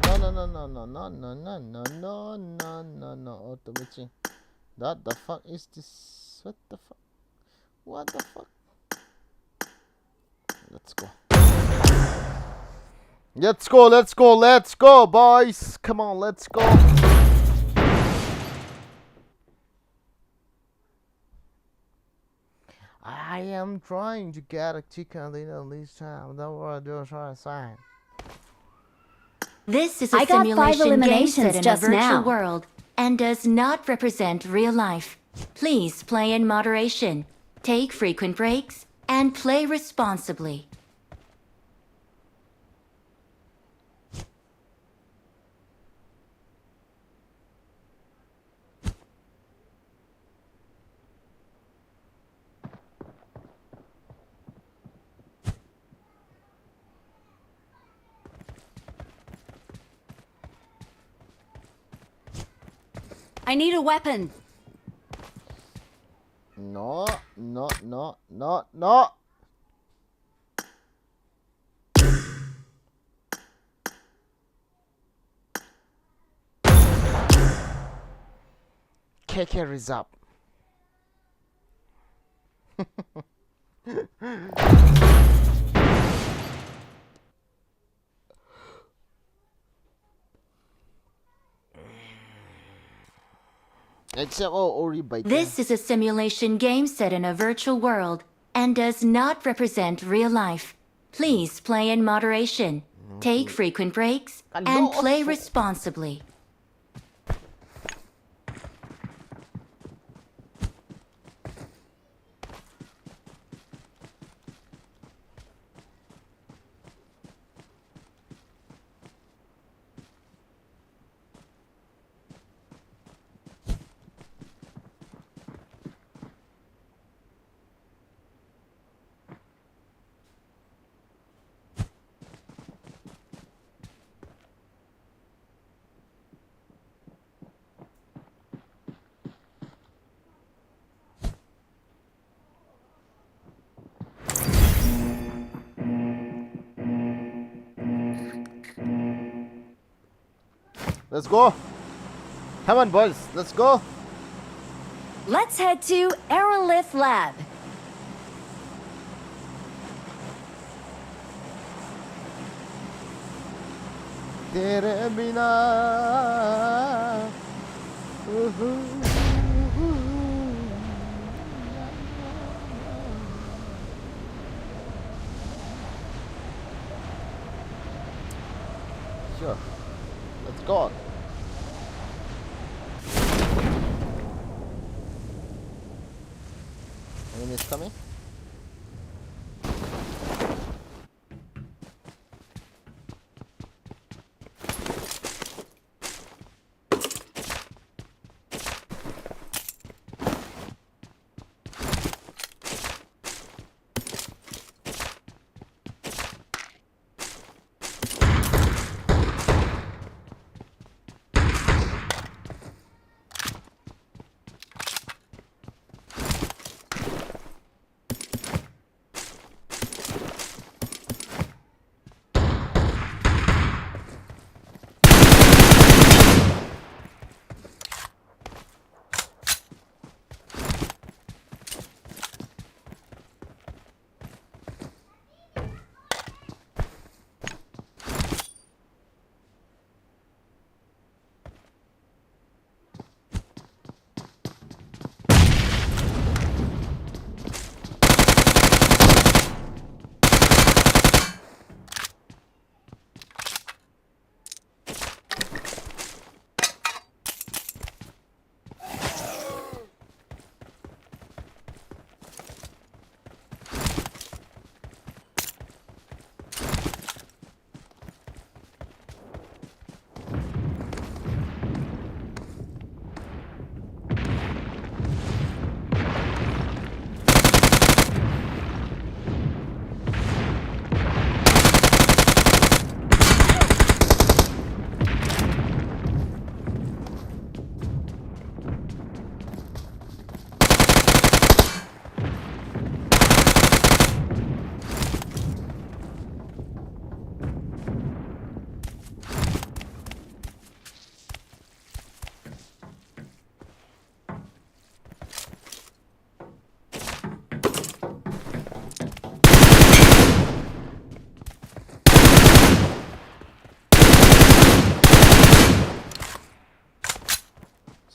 No, no, no, no, no, no, no, no, no, no, no, no, no, auto glitching. What the fuck is this? What the fuck? What the fuck? Let's go. Let's go, let's go, let's go, boys. Come on, let's go. I am trying to get a chicken dinner this time. Don't worry, don't try sign. This is a I got five simulation game eliminations set in a just virtual now. World and does not represent real life. Please play in moderation, take frequent breaks, and play responsibly. I need a weapon. No, no, no, no, no. K K reserve. Except, oh, Ori by This is a simulation game set in a virtual world and does not represent real life. Please play in moderation, take frequent breaks, and play responsibly. Let's go. Come on, boys. Let's go. Let's head to Aerolith Lab. तेरे बिना। Sure. Let's go. Enemies coming.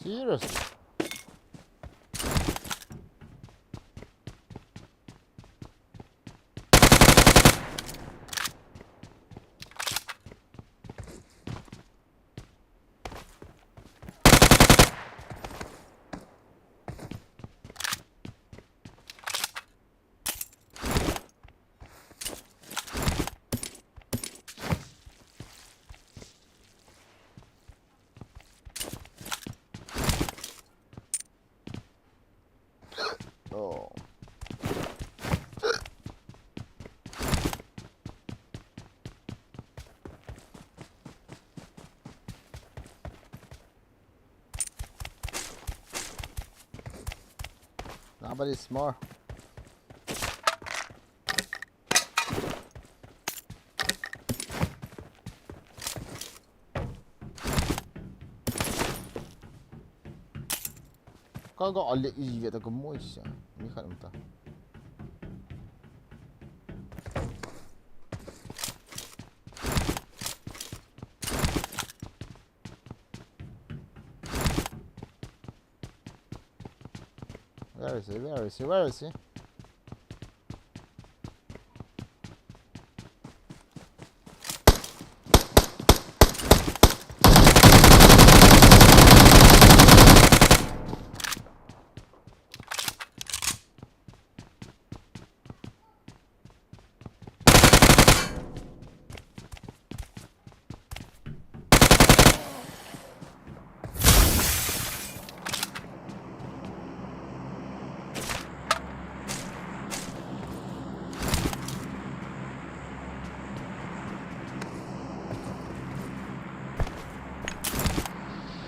Seriously. Oh. Nobody smart. Ka ga ale i ve ta ka moi sa. Mi khat um ta. Where is he? Where is he? Where is he?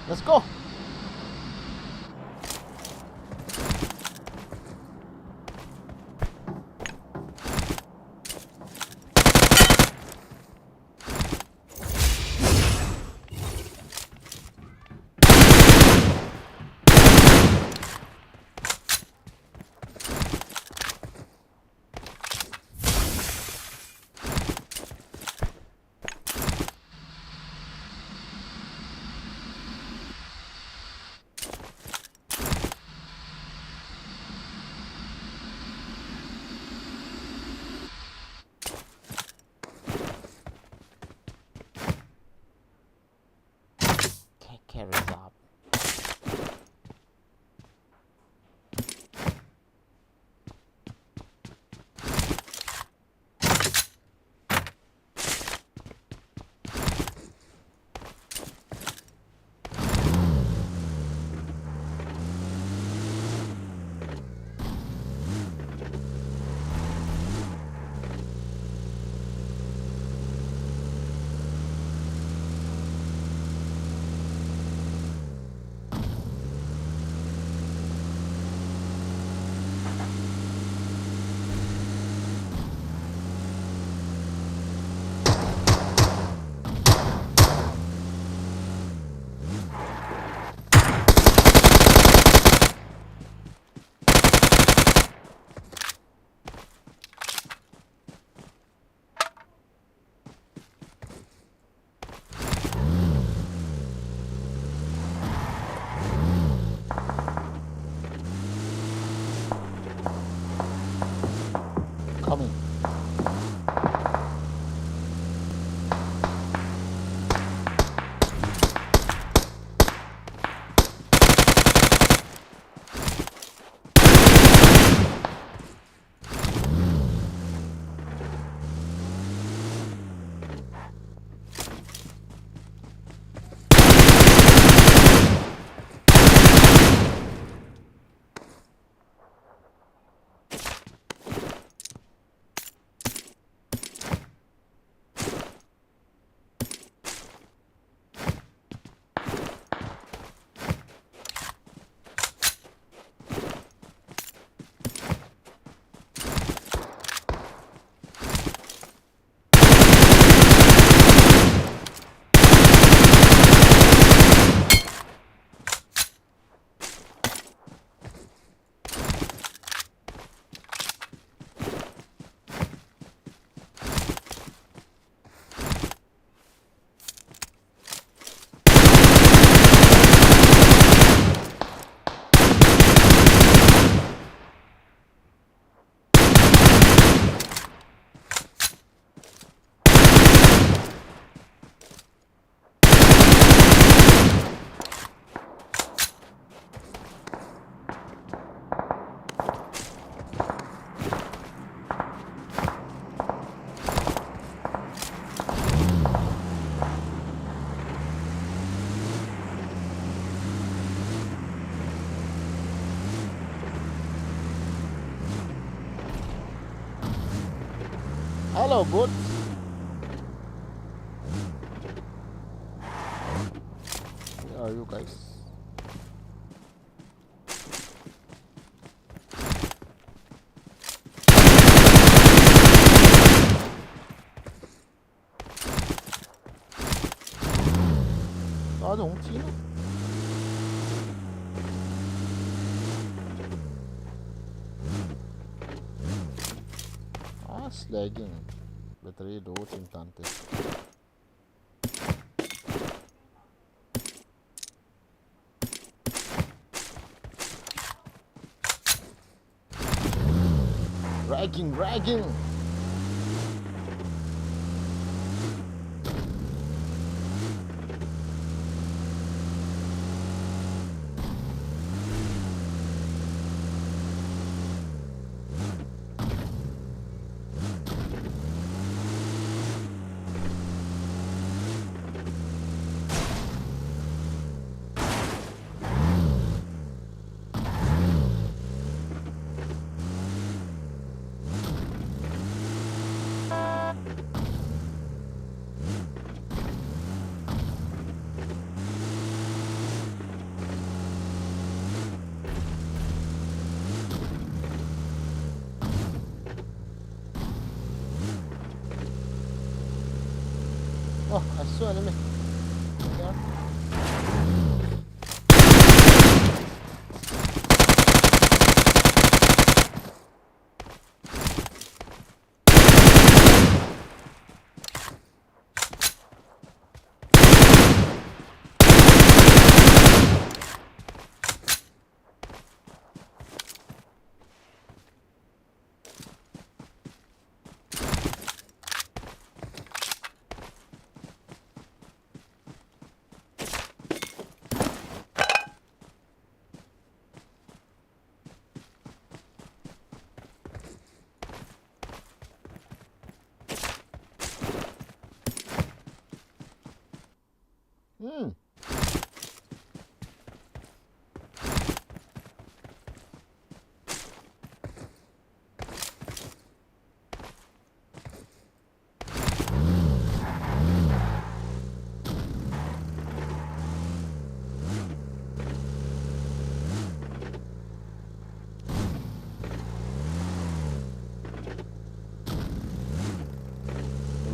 Let's go. Carry job. Hello, bot. Where are you guys? Tua dong chi na. Ah, lagging. Battery low chin tante. Lagging, lagging. Oh, I saw enemy. Yeah. Hmm.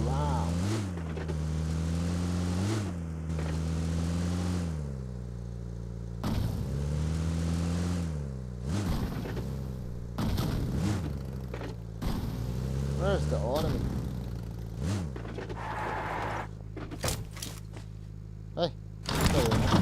Wow. Where's the enemy? Hey, there you go.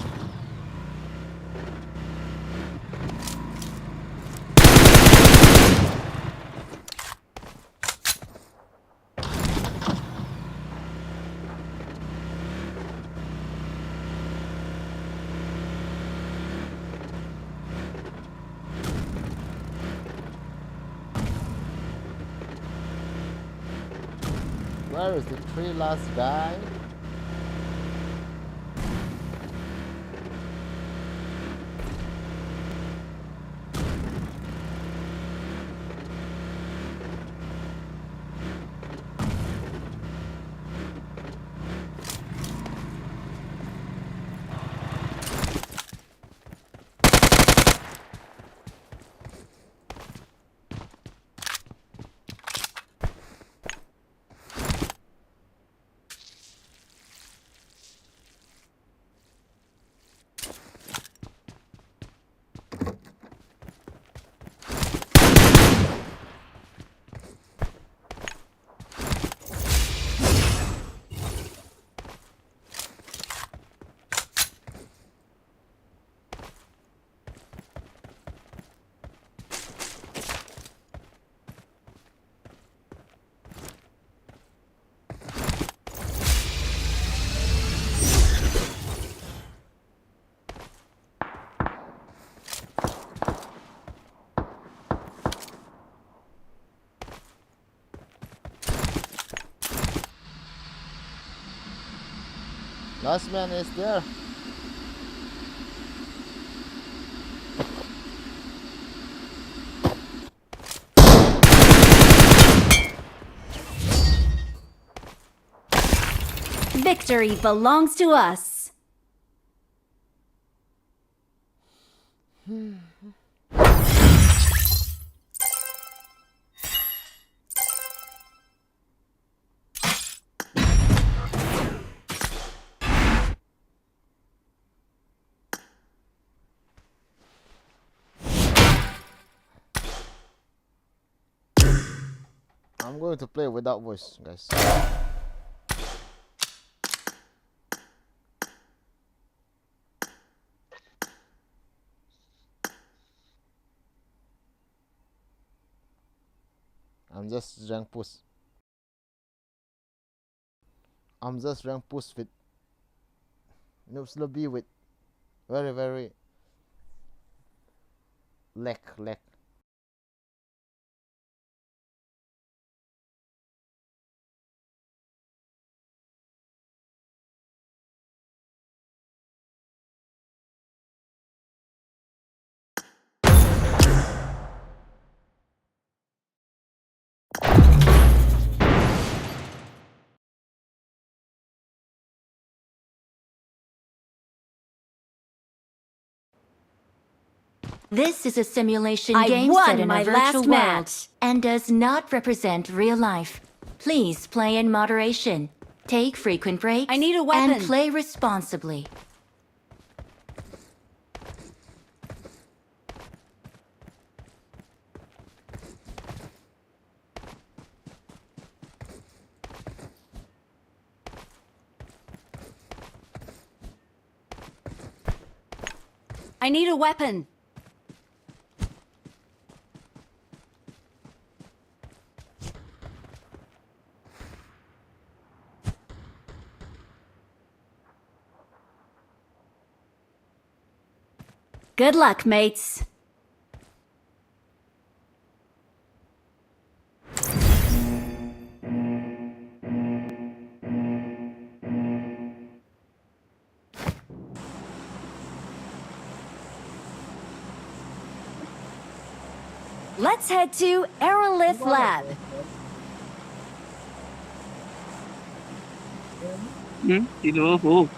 Where is the three last guy? Last man is there. Victory belongs to us. I'm going to play without voice, guys. I'm just rank push. I'm just rank push with Noobs Lobby with very, very lag, lag. This is a simulation I game won set in my a virtual last world match. And does not represent real life. Please play in moderation. Take frequent breaks. I need a weapon. And play responsibly. I need a weapon. Good luck, mates. Let's head to Aerolith Lab. Hmm? Hello.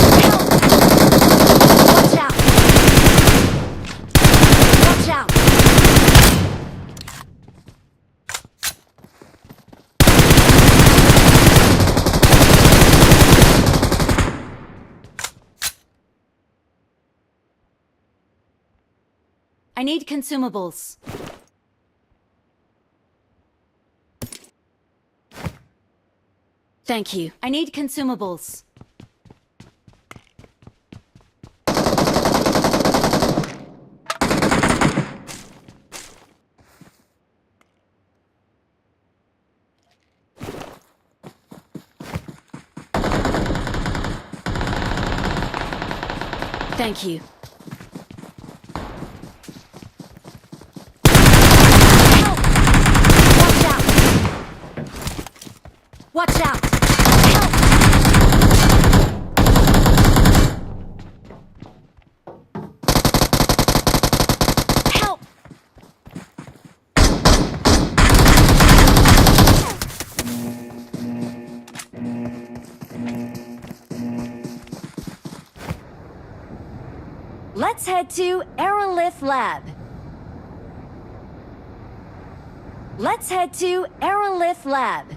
Help! Watch out! Watch out! I need consumables. Thank you. I need consumables. Thank you. Help! Watch out! Watch out! Help! Help! Let's head to Aerolith Lab. Let's head to Aerolith Lab.